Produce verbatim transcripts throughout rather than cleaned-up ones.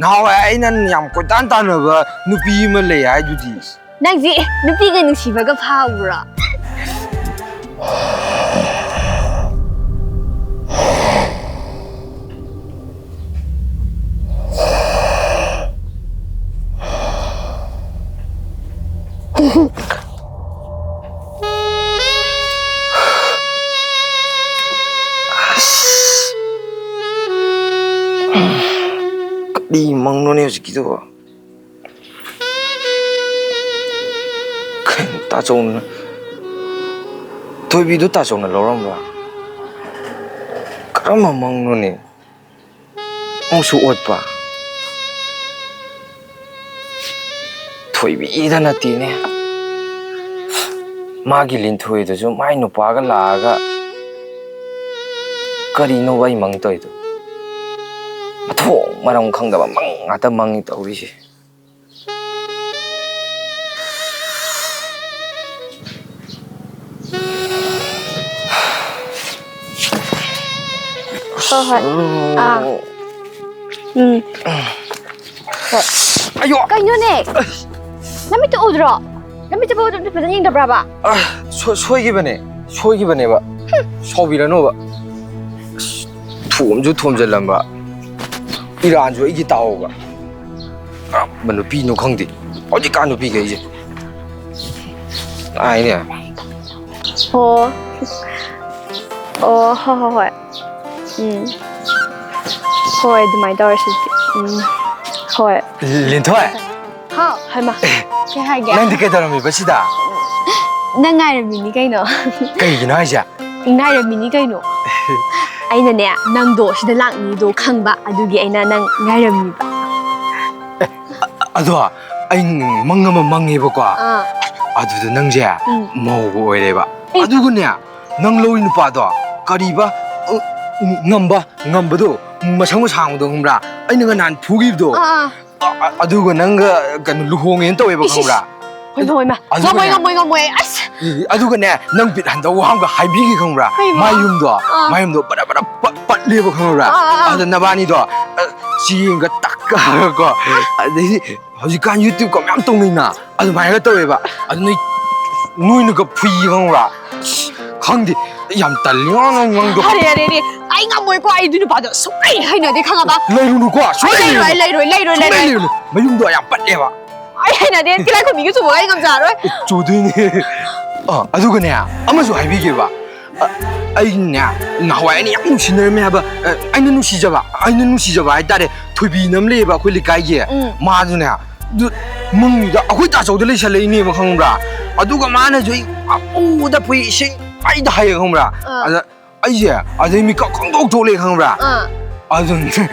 ꯅꯍꯥꯟꯋꯥꯏ ꯑꯩꯅ ꯌꯥꯝ ꯀꯣꯏꯇꯥꯟ ꯇꯥꯟꯅꯕ ꯅꯨꯄꯤ ꯑꯃ ꯂꯩ ꯍꯥꯏꯗꯨꯗꯤ꯫ ꯅꯪꯁꯤ ꯅꯨꯄꯤꯒ ꯅꯨꯡꯁꯤꯕꯒ ꯐꯥꯎꯕ꯭ꯔꯣ? ꯑꯁ꯫ ꯀꯔꯤ ꯃꯪꯅꯣꯅꯦ ꯍꯧꯖꯤꯛꯀꯤꯗꯨꯕꯣ? ꯀꯩꯅꯣ, ꯇꯥꯆꯧꯅ, ꯊꯣꯏꯕꯤꯗꯣ ꯇꯥꯆꯧꯅ ꯂꯧꯔꯝꯕ? ꯀꯔꯝꯕ ꯃꯪꯅꯣꯅꯦ? ꯑꯃꯨꯛꯁꯨ ꯑꯣꯠꯄ꯫ ꯊꯣꯏꯕꯤꯗ ꯅꯠꯇꯦꯅꯦ꯫ ꯃꯥꯒꯤ ꯂꯤꯟꯊꯣꯏꯗꯨꯁꯨ ꯃꯥꯏ ꯅꯨꯄꯥꯒ ꯂꯥꯛꯑꯒ ꯀꯔꯤꯅꯣꯕ ꯑꯩ ꯃꯪ ꯇꯧꯔꯤꯗꯣ? ꯃꯊꯣꯡ ꯃꯔꯝ ꯈꯪꯗꯕ ꯃꯪ ꯉꯥꯛꯇ ꯃꯪꯉꯤ ꯇꯧꯔꯤꯁꯦ꯫ ꯍꯣꯏ, ꯍꯣꯏ꯫ ꯑꯥ꯫ ꯎꯝ꯫ ꯍꯣꯏ꯫ ꯑꯌꯣ! ꯀꯩꯅꯣꯅꯦ? ꯅꯃꯤꯠꯇꯨ ꯎꯗ꯭ꯔꯣ? ꯅꯃꯤꯠꯇꯨ ꯐꯥꯎ ꯑꯗꯨꯝ ꯐꯖꯅ ꯌꯦꯡꯗꯕ꯭ꯔꯕ? ꯑ, ꯁꯣ-, ꯁꯣꯏꯈꯤꯕꯅꯦ, ꯁꯣꯏꯈꯤꯕꯅꯦꯕ꯫ ꯁꯥꯎꯕꯤꯔꯅꯣꯕ꯫ ꯑꯁ, ꯊꯣꯝꯁꯨ ꯊꯣꯝꯖꯤꯜꯂꯝꯕ, ꯏꯔꯥꯟꯁꯨ ꯑꯩꯒꯤ ꯇꯥꯍꯧꯕ꯫ ꯀꯔꯝꯕ ꯅꯨꯄꯤꯅꯣ ꯈꯪꯗꯦ ꯍꯧꯖꯤꯛꯀꯥꯟ ꯅꯨꯄꯤꯈꯩꯁꯦ꯫ ꯍꯥꯏꯅꯦ꯫ ꯑꯣ꯫ ꯑꯣ, ꯍꯣꯏ, ꯍꯣꯏ, ꯍꯣꯏ꯫ ꯎꯝ꯫ ꯍꯣꯏ, ꯑꯗꯨꯃꯥꯏꯅ ꯇꯧꯔꯁꯤ ꯑꯗꯨꯗꯤ꯫ ꯎꯝ꯫ ꯍꯣꯏ꯫ ꯂꯤꯟꯊꯣꯏ꯫ ꯍꯥꯎ, ꯍꯩꯃꯥ꯫ ꯀꯩ ꯍꯥꯏꯒꯦ? ꯅꯪꯗꯤ ꯀꯩꯗꯧꯔꯝꯃꯤꯕ ꯁꯤꯗ? ꯅꯪ ꯉꯥꯏꯔꯝꯃꯤꯅꯤ ꯀꯩꯅꯣ꯫ ꯀꯩꯒꯤꯅꯣ ꯍꯥꯏꯁꯦ? ꯉꯥꯏꯔꯝꯃꯤꯅꯤ ꯀꯩꯅꯣ꯫ ꯑꯩꯅꯅꯦ, ꯅꯪꯗꯣ ꯁꯤꯗ ꯂꯥꯛꯅꯤꯗꯣ ꯈꯪꯕ, ꯑꯗꯨꯒꯤ ꯑꯩꯅ ꯅꯪ ꯉꯥꯏꯔꯝꯃꯤꯕ꯫ ꯑꯗꯣ ꯑꯩ ꯃꯪ ꯑꯃ ꯃꯪꯉꯦꯕꯀꯣ꯫ ꯑꯥ꯫ ꯑꯗꯨꯗ ꯅꯪꯁꯦ ꯎꯝ꯫ ꯃꯧꯒ ꯑꯣꯏꯔꯦꯕ꯫ ꯑꯦ꯫ ꯑꯗꯨꯒꯅꯦ, ꯅꯪ ꯂꯧꯔꯤ ꯅꯨꯄꯥꯗꯣ ꯀꯔꯤꯕ? ꯎ, ꯉꯝꯕ, ꯉꯝꯕꯗꯣ, ꯃꯁꯝꯒ ꯁꯥꯡꯕꯗꯣ ꯈꯪꯕ꯭ꯔꯥ? ꯑꯩꯅꯒ ꯅꯍꯥꯟ ꯐꯨꯈꯤꯕꯗꯣ꯫ ꯑꯥ, ꯑꯥ꯫ ꯑ-, ꯑ-, ꯑꯗꯨꯒ ꯅꯪꯒ ꯀꯩꯅꯣ ꯂꯨꯍꯣꯡꯉꯦꯅ ꯇꯧꯋꯦꯕ, ꯏꯁ, ꯏꯁ꯫ ꯈꯪꯕ꯭ꯔꯥ? ꯍꯣꯏꯃ, ꯍꯣꯏꯃ꯫ ꯑꯗꯨꯒꯅꯦ ꯉꯝꯃꯣꯏ, ꯉꯝꯃꯣꯏ, ꯉꯝꯃꯣꯏ꯫ ꯑꯁ꯫ ꯑꯦ, ꯑꯗꯨꯒꯅꯦ, ꯅꯪ ꯕꯤꯠ ꯍꯟꯗꯧꯕ ꯋꯥ ꯑꯃꯒ ꯍꯥꯏꯕꯤꯒꯦ, ꯈꯪꯕ꯭ꯔꯥ? ꯀꯩꯅꯣ? ꯃꯥ ꯌꯨꯝꯗꯣ, ꯑꯥ꯫ ꯃꯥ ꯌꯨꯝꯗꯣ ꯕꯔꯥ ꯕꯔꯥ ꯄꯠ-, ꯄꯠꯂꯦꯕ, ꯈꯪꯕ꯭ꯔꯥ? ꯑꯥ, ꯑꯥ, ꯑꯥ꯫ ꯑꯗ ꯅꯕꯥꯅꯤꯗꯣ, ꯑ, ꯆꯦꯡꯒ ꯇꯛ ꯀꯣ, ꯑꯗꯩꯗꯤ ꯍꯧꯖꯤꯛꯀꯥꯟ YouTubeꯀ ꯃꯌꯥꯝ ꯇꯧꯅꯩꯅ, ꯑꯗꯨꯃꯥꯏꯅꯒ ꯇꯧꯋꯦꯕ꯫ ꯑꯗꯨ ꯅꯣꯏ, ꯅꯣꯏꯅꯒ ꯐꯨꯏ ꯈꯪꯕ꯭ꯔꯥ? ꯑꯁ, ꯈꯪꯗꯦ, ꯌꯥꯝ ꯇꯜꯂꯤꯉꯣ ꯅꯪ ꯅꯪꯗꯣ꯫ ꯑꯔꯦ, ꯑꯔꯦ, ꯑꯔꯦ, ꯑꯩ ꯉꯝꯃꯣꯏꯀꯣ, ꯑꯩ ꯑꯗꯨ ꯅꯨꯄꯥꯗꯣ ꯁꯨꯡꯍꯩ ꯍꯩꯅꯗꯦ, ꯈꯪꯉꯕ? ꯂꯩꯔꯨꯅꯨꯀꯣ, ꯑꯩ ꯁꯨꯡꯂꯩ ꯂꯩꯔꯣꯏ, ꯂꯩꯔꯨꯅꯨ꯫ ꯂꯩꯔꯣꯏ, ꯂꯩꯔꯣꯏ, ꯁꯨꯡꯂꯩ ꯂꯩꯔꯣꯏ꯫ ꯂꯩꯔꯨꯅꯨ꯫ ꯃꯌꯨꯝꯗꯣ ꯌꯥꯝ ꯄꯠꯂꯦꯕ꯫ ꯑꯩ ꯍꯩꯅꯗꯦ, ꯇꯤꯜꯂꯥꯏꯈꯨꯝꯕꯤꯒ ꯆꯨꯕꯒ ꯑꯩ ꯉꯝꯖꯔꯔꯣꯏ꯫ ꯑꯦ, ꯆꯨꯗꯣꯏꯅꯦ꯫ ꯑ, ꯑꯗꯨꯒꯅꯦ, ꯑꯃꯁꯨ ꯍꯥꯏꯕꯤꯒꯦꯕ꯫ ꯑ, ꯑꯩꯅꯦ, ꯅꯍꯥꯟꯋꯥꯏ ꯑꯩꯅ ꯌꯥꯝ ꯅꯨꯡꯁꯤꯅꯔꯝꯃꯦ ꯍꯥꯏꯕ, ꯑ, ꯑꯩꯅ ꯅꯨꯡꯁꯤꯖꯕ, ꯑꯩꯅ ꯅꯨꯡꯁꯤꯖꯕ ꯍꯥꯏꯇꯥꯔꯦ, ꯊꯣꯏꯕꯤꯅ ꯑꯃ ꯂꯩꯌꯦꯕ ꯑꯩꯈꯣꯏ ꯂꯩꯀꯥꯏꯒꯤ꯫ ꯎꯝ꯫ ꯃꯥꯗꯨꯅꯦ, ꯑꯗꯨ ꯃꯪꯗꯨꯗ ꯑꯩꯈꯣꯏ ꯇꯥꯆꯧꯗ ꯂꯩꯁꯜꯂꯛꯏꯅꯦꯕ, ꯈꯪꯕ꯭ꯔꯥ? ꯑꯗꯨꯒ ꯃꯥꯅꯁꯨ ꯑꯩ ꯄꯪꯐꯨꯗ ꯐꯨꯏ, ꯏꯁꯤꯡ ꯄꯪꯍꯩꯗ ꯍꯩꯌꯦ, ꯈꯪꯕ꯭ꯔꯥ? ꯑꯥ꯫ ꯑꯗ ꯑꯩꯁꯦ ꯑꯗꯩ ꯃꯤꯀꯞ ꯈꯪꯊꯣꯛ ꯊꯣꯛꯂꯛꯑꯦ, ꯈꯪꯕ꯭ꯔꯥ? ꯑꯥ꯫ ꯑꯗꯨ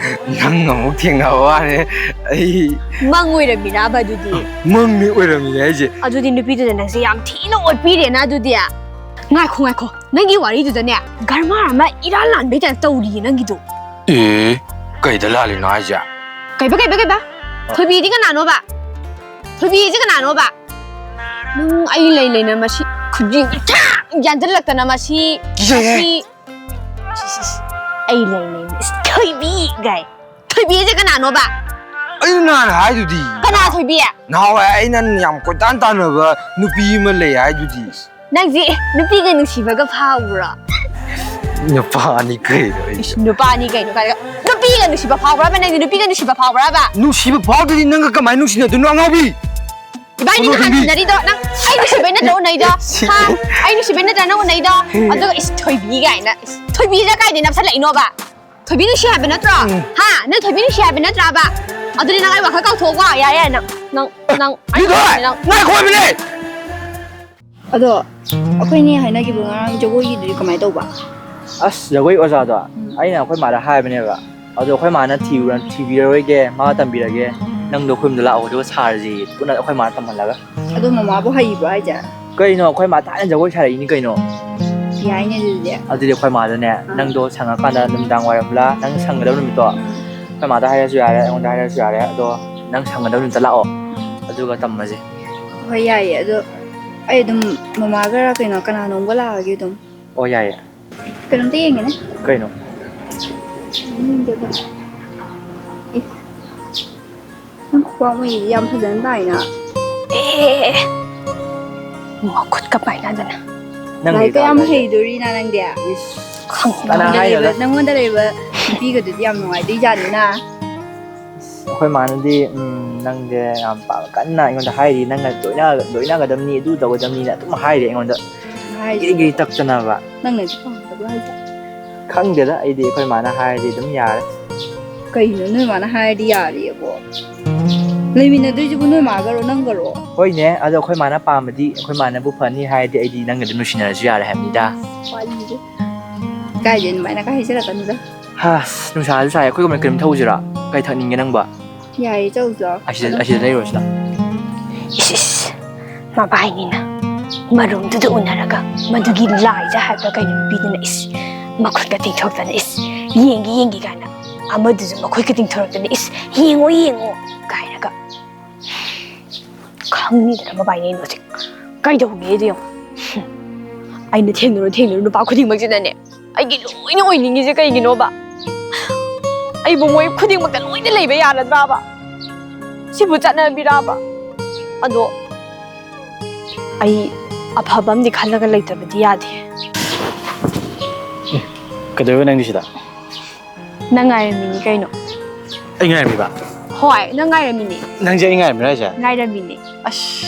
ꯅꯪ ꯑꯃꯨꯛ ꯊꯦꯡꯅꯕ ꯋꯥꯅꯦ꯫ ꯑꯩ ꯃꯪ ꯑꯣꯏꯔꯝꯃꯤꯔꯕ ꯑꯗꯨꯗꯤ? ꯃꯪꯅꯤ ꯑꯣꯏꯔꯝꯃꯤꯅꯦ ꯑꯩꯁꯦ꯫ ꯑꯗꯨꯗꯤ ꯅꯨꯄꯤꯗꯨꯗ ꯅꯪꯁꯦ ꯌꯥꯝ ꯊꯤꯅ ꯑꯣꯠꯄꯤꯔꯦꯅ ꯑꯗꯨꯗꯤ꯫ ꯉꯥꯏꯈꯣ, ꯉꯥꯏꯈꯣ, ꯅꯪꯒꯤ ꯋꯥꯔꯤꯗꯨꯗꯅꯦ ꯒꯔꯃꯥꯔ ꯑꯃ ꯏꯔꯥꯟ ꯂꯥꯟꯕꯩ ꯇꯥꯏꯞ ꯇꯧꯔꯤꯌꯦ ꯅꯪꯒꯤꯗꯣ꯫ ꯑꯦ, ꯀꯩꯗ ꯂꯥꯜꯂꯤꯅꯣ ꯍꯥꯏꯁꯦ? ꯀꯩꯕ, ꯀꯩꯕ, ꯀꯩꯕ? ꯊꯣꯏꯕꯤꯗꯤ ꯀꯅꯥꯅꯣꯕ? ꯊꯣꯏꯕꯤꯁꯦ ꯀꯅꯥꯅꯣꯕ? ꯅꯪ ꯑꯩ ꯂꯩ ꯂꯩꯅ ꯃꯁꯤ ꯈꯨꯖꯤꯟ ꯌꯥꯟꯁꯤꯜꯂꯛꯇꯅ ꯃꯁꯤ, ꯀꯤꯖꯩꯍꯦ꯫ ꯃꯁꯤ, ꯁꯤ, ꯁꯤ, ꯁꯤ꯫ ꯑꯩ ꯂꯩ ꯂꯩꯅ ꯏꯁ, ꯊꯣꯏꯕꯤ ꯒꯥꯏ꯫ ꯊꯣꯏꯕꯤꯁꯦ ꯀꯅꯥꯅꯣꯕ? ꯑꯩꯅ ꯅꯍꯥꯟ ꯍꯥꯏꯗꯨꯗꯤ꯫ ꯀꯅꯥ ꯊꯣꯏꯕꯤ? ꯅꯍꯥꯟꯋꯥꯏ ꯑꯩꯅ ꯌꯥꯝ ꯀꯣꯏꯇꯥꯟ ꯇꯥꯟꯅꯕ ꯅꯨꯄꯤ ꯑꯃ ꯂꯩ ꯍꯥꯏꯗꯨꯗꯤ꯫ ꯅꯪꯁꯦ ꯅꯨꯄꯤꯒ ꯅꯨꯡꯁꯤꯕꯒ ꯐꯥꯎꯕ꯭ꯔꯣ? ꯅꯨꯄꯥꯅꯤ ꯀꯩꯅꯣ ꯑꯩꯁꯦ꯫ ꯏꯁ, ꯅꯨꯄꯥꯅꯤ ꯀꯩꯅꯣ ꯀꯥꯏꯅ꯫ ꯅꯨꯄꯤꯒ ꯅꯨꯡꯁꯤꯕ ꯐꯥꯎꯕ꯭ꯔꯕ? ꯅꯪꯗꯤ ꯅꯨꯄꯤꯒ ꯅꯨꯡꯁꯤꯕ ꯐꯥꯎꯕ꯭ꯔꯕ? ꯅꯨꯡꯁꯤꯕ ꯐꯥꯎꯗ꯭ꯔꯗꯤ ꯅꯪꯒ ꯀꯃꯥꯏꯅ ꯅꯨꯡꯁꯤꯅꯗꯣꯏꯅꯣ, ꯑꯉꯥꯎꯕꯤ? ꯏꯕꯥꯅꯤ ꯀꯩꯅꯣ ꯅꯍꯥꯟ ꯊꯣꯏꯕꯤ? ꯇꯤꯟꯅꯔꯤꯗꯣ ꯅꯪ ꯑꯩ ꯅꯨꯡꯁꯤꯕꯩ ꯅꯠꯇ꯭ꯔꯣ ꯎꯅꯩꯗꯣ? ꯁꯤ ꯍꯥ? ꯑꯩ ꯅꯨꯡꯁꯤꯕꯩ ꯅꯠꯇ꯭ꯔꯥ ꯅꯪ ꯎꯅꯩꯗꯣ? ꯑꯗꯨꯒ ꯏꯁ, ꯊꯣꯏꯕꯤ ꯀꯥꯏꯅ꯫ ꯏꯁ, ꯊꯣꯏꯕꯤꯁꯦ ꯀꯥꯏꯗꯩ ꯅꯞꯁꯜꯂꯛꯏꯅꯣꯕ? ꯊꯣꯏꯕꯤ ꯅꯨꯡꯁꯤ ꯍꯥꯏꯕ ꯅꯠꯇ꯭ꯔꯣ? ꯎꯝ꯫ ꯍꯥ? ꯅꯪ ꯊꯣꯏꯕꯤ ꯅꯨꯡꯁꯤ ꯍꯥꯏꯕ ꯅꯠꯇ꯭ꯔꯥꯕ? ꯑꯗꯨꯗꯤ ꯅꯪ ꯑꯩ ꯋꯥꯈꯜ ꯀꯥꯎꯊꯣꯛꯑꯣꯀꯣ꯫ ꯌꯥꯔꯦ, ꯌꯥꯔꯦ, ꯅꯪ, ꯅꯪ, ꯅꯪ, ꯑꯩ ꯂꯤꯟꯊꯣꯏ! ꯅꯪ꯫ ꯉꯥꯏꯈꯣ ꯍꯥꯏꯕꯅꯦ! ꯑꯗꯣ ꯑꯩꯈꯣꯏꯅꯤ ꯍꯥꯏꯅꯈꯤꯕ ꯉꯔꯥꯡ ꯖꯒꯣꯏꯒꯤꯗꯨꯗꯤ ꯀꯃꯥꯏꯅ ꯇꯧꯕ? ꯑꯁ, ꯖꯒꯣꯏ ꯑꯣꯖꯥꯗꯣ ꯎꯝ꯫ ꯑꯩꯅ ꯑꯩꯈꯣꯏ ꯃꯥꯗ ꯍꯥꯏꯕꯅꯦꯕ, ꯑꯗꯣ ꯑꯩꯈꯣꯏ ꯃꯥꯅ ꯊꯤꯔꯨꯔ-, "ꯊꯤꯕꯤꯔꯔꯣꯏꯒꯦ, ꯃꯥ ꯇꯝꯕꯤꯔꯒꯦ, ꯅꯪꯗꯣ ꯑꯩꯈꯣꯏ ꯌꯨꯝꯗ ꯂꯥꯛꯑꯣ, ꯑꯗꯨꯒ ꯁꯥꯔꯁꯤ" ꯄꯨꯟꯅ ꯑꯩꯈꯣꯏ ꯃꯥꯅ ꯇꯝꯍꯜꯂꯒ꯫ ꯑꯗꯣ ꯃꯃꯥꯕꯨ ꯍꯩꯕ꯭ꯔꯣ ꯍꯥꯏꯁꯦ? ꯀꯩꯅꯣ, ꯑꯩꯈꯣꯏ ꯃꯥ ꯊꯥꯏꯅ ꯖꯒꯣꯏ ꯁꯥꯔꯛꯏꯅꯤ ꯀꯩꯅꯣ꯫ ꯌꯥꯏꯅꯦ ꯑꯗꯨꯗꯤ꯫ ꯑꯗꯨꯗꯤ ꯑꯩꯈꯣꯏ ꯃꯥꯗꯅꯦ, ꯑꯥ꯫ ꯅꯪꯗꯣ ꯁꯪꯉꯀꯥꯟꯗ ꯅꯨꯃꯤꯗꯥꯡ ꯋꯥꯏꯔꯝꯂ ꯅꯪ ꯁꯪꯒꯗꯕ ꯅꯨꯃꯤꯠꯇꯣ, ꯎꯝ꯫ ꯑꯩꯈꯣꯏ ꯃꯥꯗ ꯍꯥꯏꯔꯁꯨ ꯌꯥꯔꯦ, ꯑꯩꯉꯣꯟꯗ ꯍꯥꯏꯔꯁꯨ ꯌꯥꯔꯦ, ꯑꯗꯣ ꯅꯪ ꯁꯪꯒꯗꯕ ꯅꯨꯃꯤꯠꯇ ꯂꯥꯛꯑꯣ, ꯑꯗꯨꯒ ꯇꯝꯃꯁꯤ꯫ ꯍꯣꯏ, ꯌꯥꯏꯌꯦ꯫ ꯑꯗꯣ ꯑꯩ ꯑꯗꯨꯝ ꯃꯃꯥꯒꯔ ꯀꯩꯅꯣ ꯀꯅꯥꯅꯣꯝꯒ ꯂꯥꯛꯑꯒꯦ ꯑꯗꯨꯝ꯫ ꯑꯣ, ꯌꯥꯏꯌꯦ꯫ ꯀꯩꯅꯣꯝꯇ ꯌꯦꯡꯒꯦꯅꯦ꯫ ꯀꯩꯅꯣ? ꯌꯦꯡꯅꯤꯡꯗꯦꯗ꯫ ꯑꯦ, ꯋꯥꯡꯃꯩꯗꯤ ꯌꯥꯝ ꯐꯖꯅ ꯇꯥꯏꯅ꯫ ꯑꯦ, ꯃꯈꯨꯠꯀ ꯄꯥꯏꯅꯗꯅ꯫ ꯅꯪꯗꯤ ꯂꯥꯏꯔꯤꯛꯀ ꯌꯥꯝ ꯇꯥꯕ꯭ꯔꯥ? ꯍꯩꯗꯣꯔꯤꯅ ꯅꯪꯗꯤ꯫ ꯏꯁ, ꯈꯪꯗꯦ꯫ ꯀꯅꯥ ꯅꯪꯉꯣꯟꯗ ꯍꯥꯏꯅꯣꯗ? ꯂꯩꯕ, ꯅꯪꯉꯣꯟꯗ ꯂꯩꯕ ꯅꯨꯄꯤꯒꯗꯨꯗꯤ ꯌꯥꯝ ꯅꯨꯡꯉꯥꯏꯗꯣꯏ ꯖꯥꯠꯅꯤꯅ꯫ ꯑꯩꯈꯣꯏ ꯃꯥꯅꯗꯤ, ꯎꯝ, ꯅꯪꯁꯦ ꯌꯥꯝ ꯄꯥ-, ꯀꯟꯅ ꯑꯩꯉꯣꯟꯗ ꯍꯥꯏꯔꯤ, "ꯅꯪꯒ ꯂꯣꯏꯅ-, ꯂꯣꯏꯅꯒꯗꯕꯅꯤ, ꯑꯗꯨ ꯇꯧꯒꯗꯕꯅꯤꯅ" ꯑꯗꯨꯝ ꯍꯥꯏꯔꯤ ꯑꯩꯉꯣꯟꯗ꯫ ꯍꯥꯏꯁꯦ꯫ ꯒꯤꯔꯤ ꯒꯤꯔꯤ ꯇꯛꯇꯅꯕ꯫ ꯅꯪꯅꯗꯤ ꯄꯥꯝꯗꯕ꯭ꯔꯣ ꯍꯥꯏꯁꯦ? ꯈꯪꯗꯦꯗ, ꯑꯩꯗꯤ ꯑꯩꯈꯣꯏ ꯃꯥꯅ ꯍꯥꯏꯔꯗꯤ ꯑꯗꯨꯝ ꯌꯥꯔꯦ꯫ ꯀꯩꯅꯣ ꯅꯣꯏ ꯃꯥꯅ ꯍꯥꯏꯔꯗꯤ ꯌꯥꯔꯦꯕꯣ? ꯂꯩꯃꯤꯟꯅꯗꯣꯏꯁꯤꯕꯨ ꯅꯣꯏ ꯃꯥꯒꯔꯣ ꯅꯪꯒꯔꯣ? ꯍꯣꯏꯅꯦ, ꯑꯗꯣ ꯑꯩꯈꯣꯏ ꯃꯥꯅ ꯄꯥꯝꯃꯗꯤ, ꯑꯩꯈꯣꯏ ꯃꯥꯅꯕꯨ ꯐꯅꯤ ꯍꯥꯏꯔꯗꯤ ꯑꯩꯗꯤ ꯅꯪꯒ ꯑꯗꯨꯝ ꯅꯨꯡꯁꯤꯅꯔꯁꯨ ꯌꯥꯔꯦ ꯍꯥꯏꯕꯅꯤꯗ꯫ ꯋꯥꯔꯤꯁꯦ꯫ ꯀꯥꯏꯗꯩ ꯑꯗꯨꯃꯥꯏꯅ ꯀꯥꯏ ꯍꯥꯏꯖꯔꯛꯀꯅꯨꯗ꯫ ꯍꯥꯁ, ꯅꯨꯡꯁꯥꯁꯨ ꯁꯥꯏ, ꯑꯩꯈꯣꯏ ꯀꯃꯥꯏ ꯀꯔꯤꯝ ꯊꯧꯁꯤꯔꯥ? ꯀꯩ ꯊꯛꯅꯤꯡꯒꯦ ꯅꯪꯕ? ꯌꯥꯏꯌꯦ, ꯆꯧꯁꯤ ꯂꯥꯛꯑꯣ꯫ ꯑꯁꯤꯗ, ꯑꯗꯨꯝ ꯑꯁꯤꯗ ꯂꯩꯔꯨꯔꯁꯤ ꯂꯥꯛꯑꯣ꯫ ꯏꯁ, ꯏꯁ, ꯃꯕꯥꯏꯅꯤꯅ ꯃꯔꯨꯝꯗꯨꯗ ꯎꯅꯔꯒ ꯃꯗꯨꯒꯤ ꯂꯥꯏꯗ ꯍꯥꯏꯕ꯭ꯔꯥ ꯀꯩꯅꯣ ꯅꯨꯄꯤꯗꯨꯅ ꯏꯁ ꯃꯈꯨꯠꯀ ꯇꯤꯡꯊꯣꯔꯛꯇꯅ ꯏꯁ ꯌꯦꯡꯒꯦ ꯌꯦꯡꯒꯦ ꯀꯥꯏꯅ ꯑꯃꯗꯨꯁꯨ ꯃꯈꯨꯠꯀ ꯇꯤꯡꯊꯣꯔꯛꯇꯅ ꯏꯁ ꯌꯦꯡꯉꯣ ꯌꯦꯡꯉꯣ ꯀꯥꯏꯅꯒ ꯈꯪꯅꯤꯗꯅ ꯃꯕꯥꯏꯅꯤꯅꯣꯁꯦ ꯀꯩꯗꯧꯒꯦꯗꯣ ꯌꯦꯡꯉꯣ꯫ ꯑꯩꯅ ꯊꯦꯡꯅꯔꯨ ꯊꯦꯡꯅꯔꯨ ꯅꯨꯄꯥ ꯈꯨꯗꯤꯡꯃꯛꯁꯤꯅꯅꯦ ꯑꯩꯒꯤ ꯂꯣꯏꯅ ꯑꯣꯏꯅꯤꯡꯉꯤꯁꯦ ꯀꯩꯒꯤꯅꯣꯕ? ꯑꯩꯕꯨ ꯃꯣꯏ ꯈꯨꯗꯤꯡꯃꯛꯇ ꯂꯣꯏꯅ ꯂꯩꯕ ꯌꯥꯔꯗ꯭ꯔꯥꯕ? ꯁꯤꯕꯨ ꯆꯠꯅꯕꯤꯔꯥꯕ? ꯑꯗꯣ ꯑꯩ ꯑꯐꯕ ꯑꯃꯗꯤ ꯈꯜꯂꯒ ꯂꯩꯇꯕꯗꯤ ꯌꯥꯗꯦ꯫ ꯀꯩꯗꯧꯔꯤꯕ ꯅꯪꯗꯤ ꯁꯤꯗ? ꯅꯪ ꯉꯥꯏꯔꯝꯃꯤꯅꯤ ꯀꯩꯅꯣ꯫ ꯑꯩ ꯉꯥꯏꯔꯝꯃꯤꯕ? ꯍꯣꯏ, ꯅꯪ ꯉꯥꯏꯔꯝꯃꯤꯅꯤ꯫ ꯅꯪꯁꯦ ꯑꯩ ꯉꯥꯏꯔꯝꯃꯤꯔꯣ ꯍꯥꯏꯁꯦ? ꯉꯥꯏꯔꯝꯃꯤꯅꯤ꯫ ꯑꯁ꯫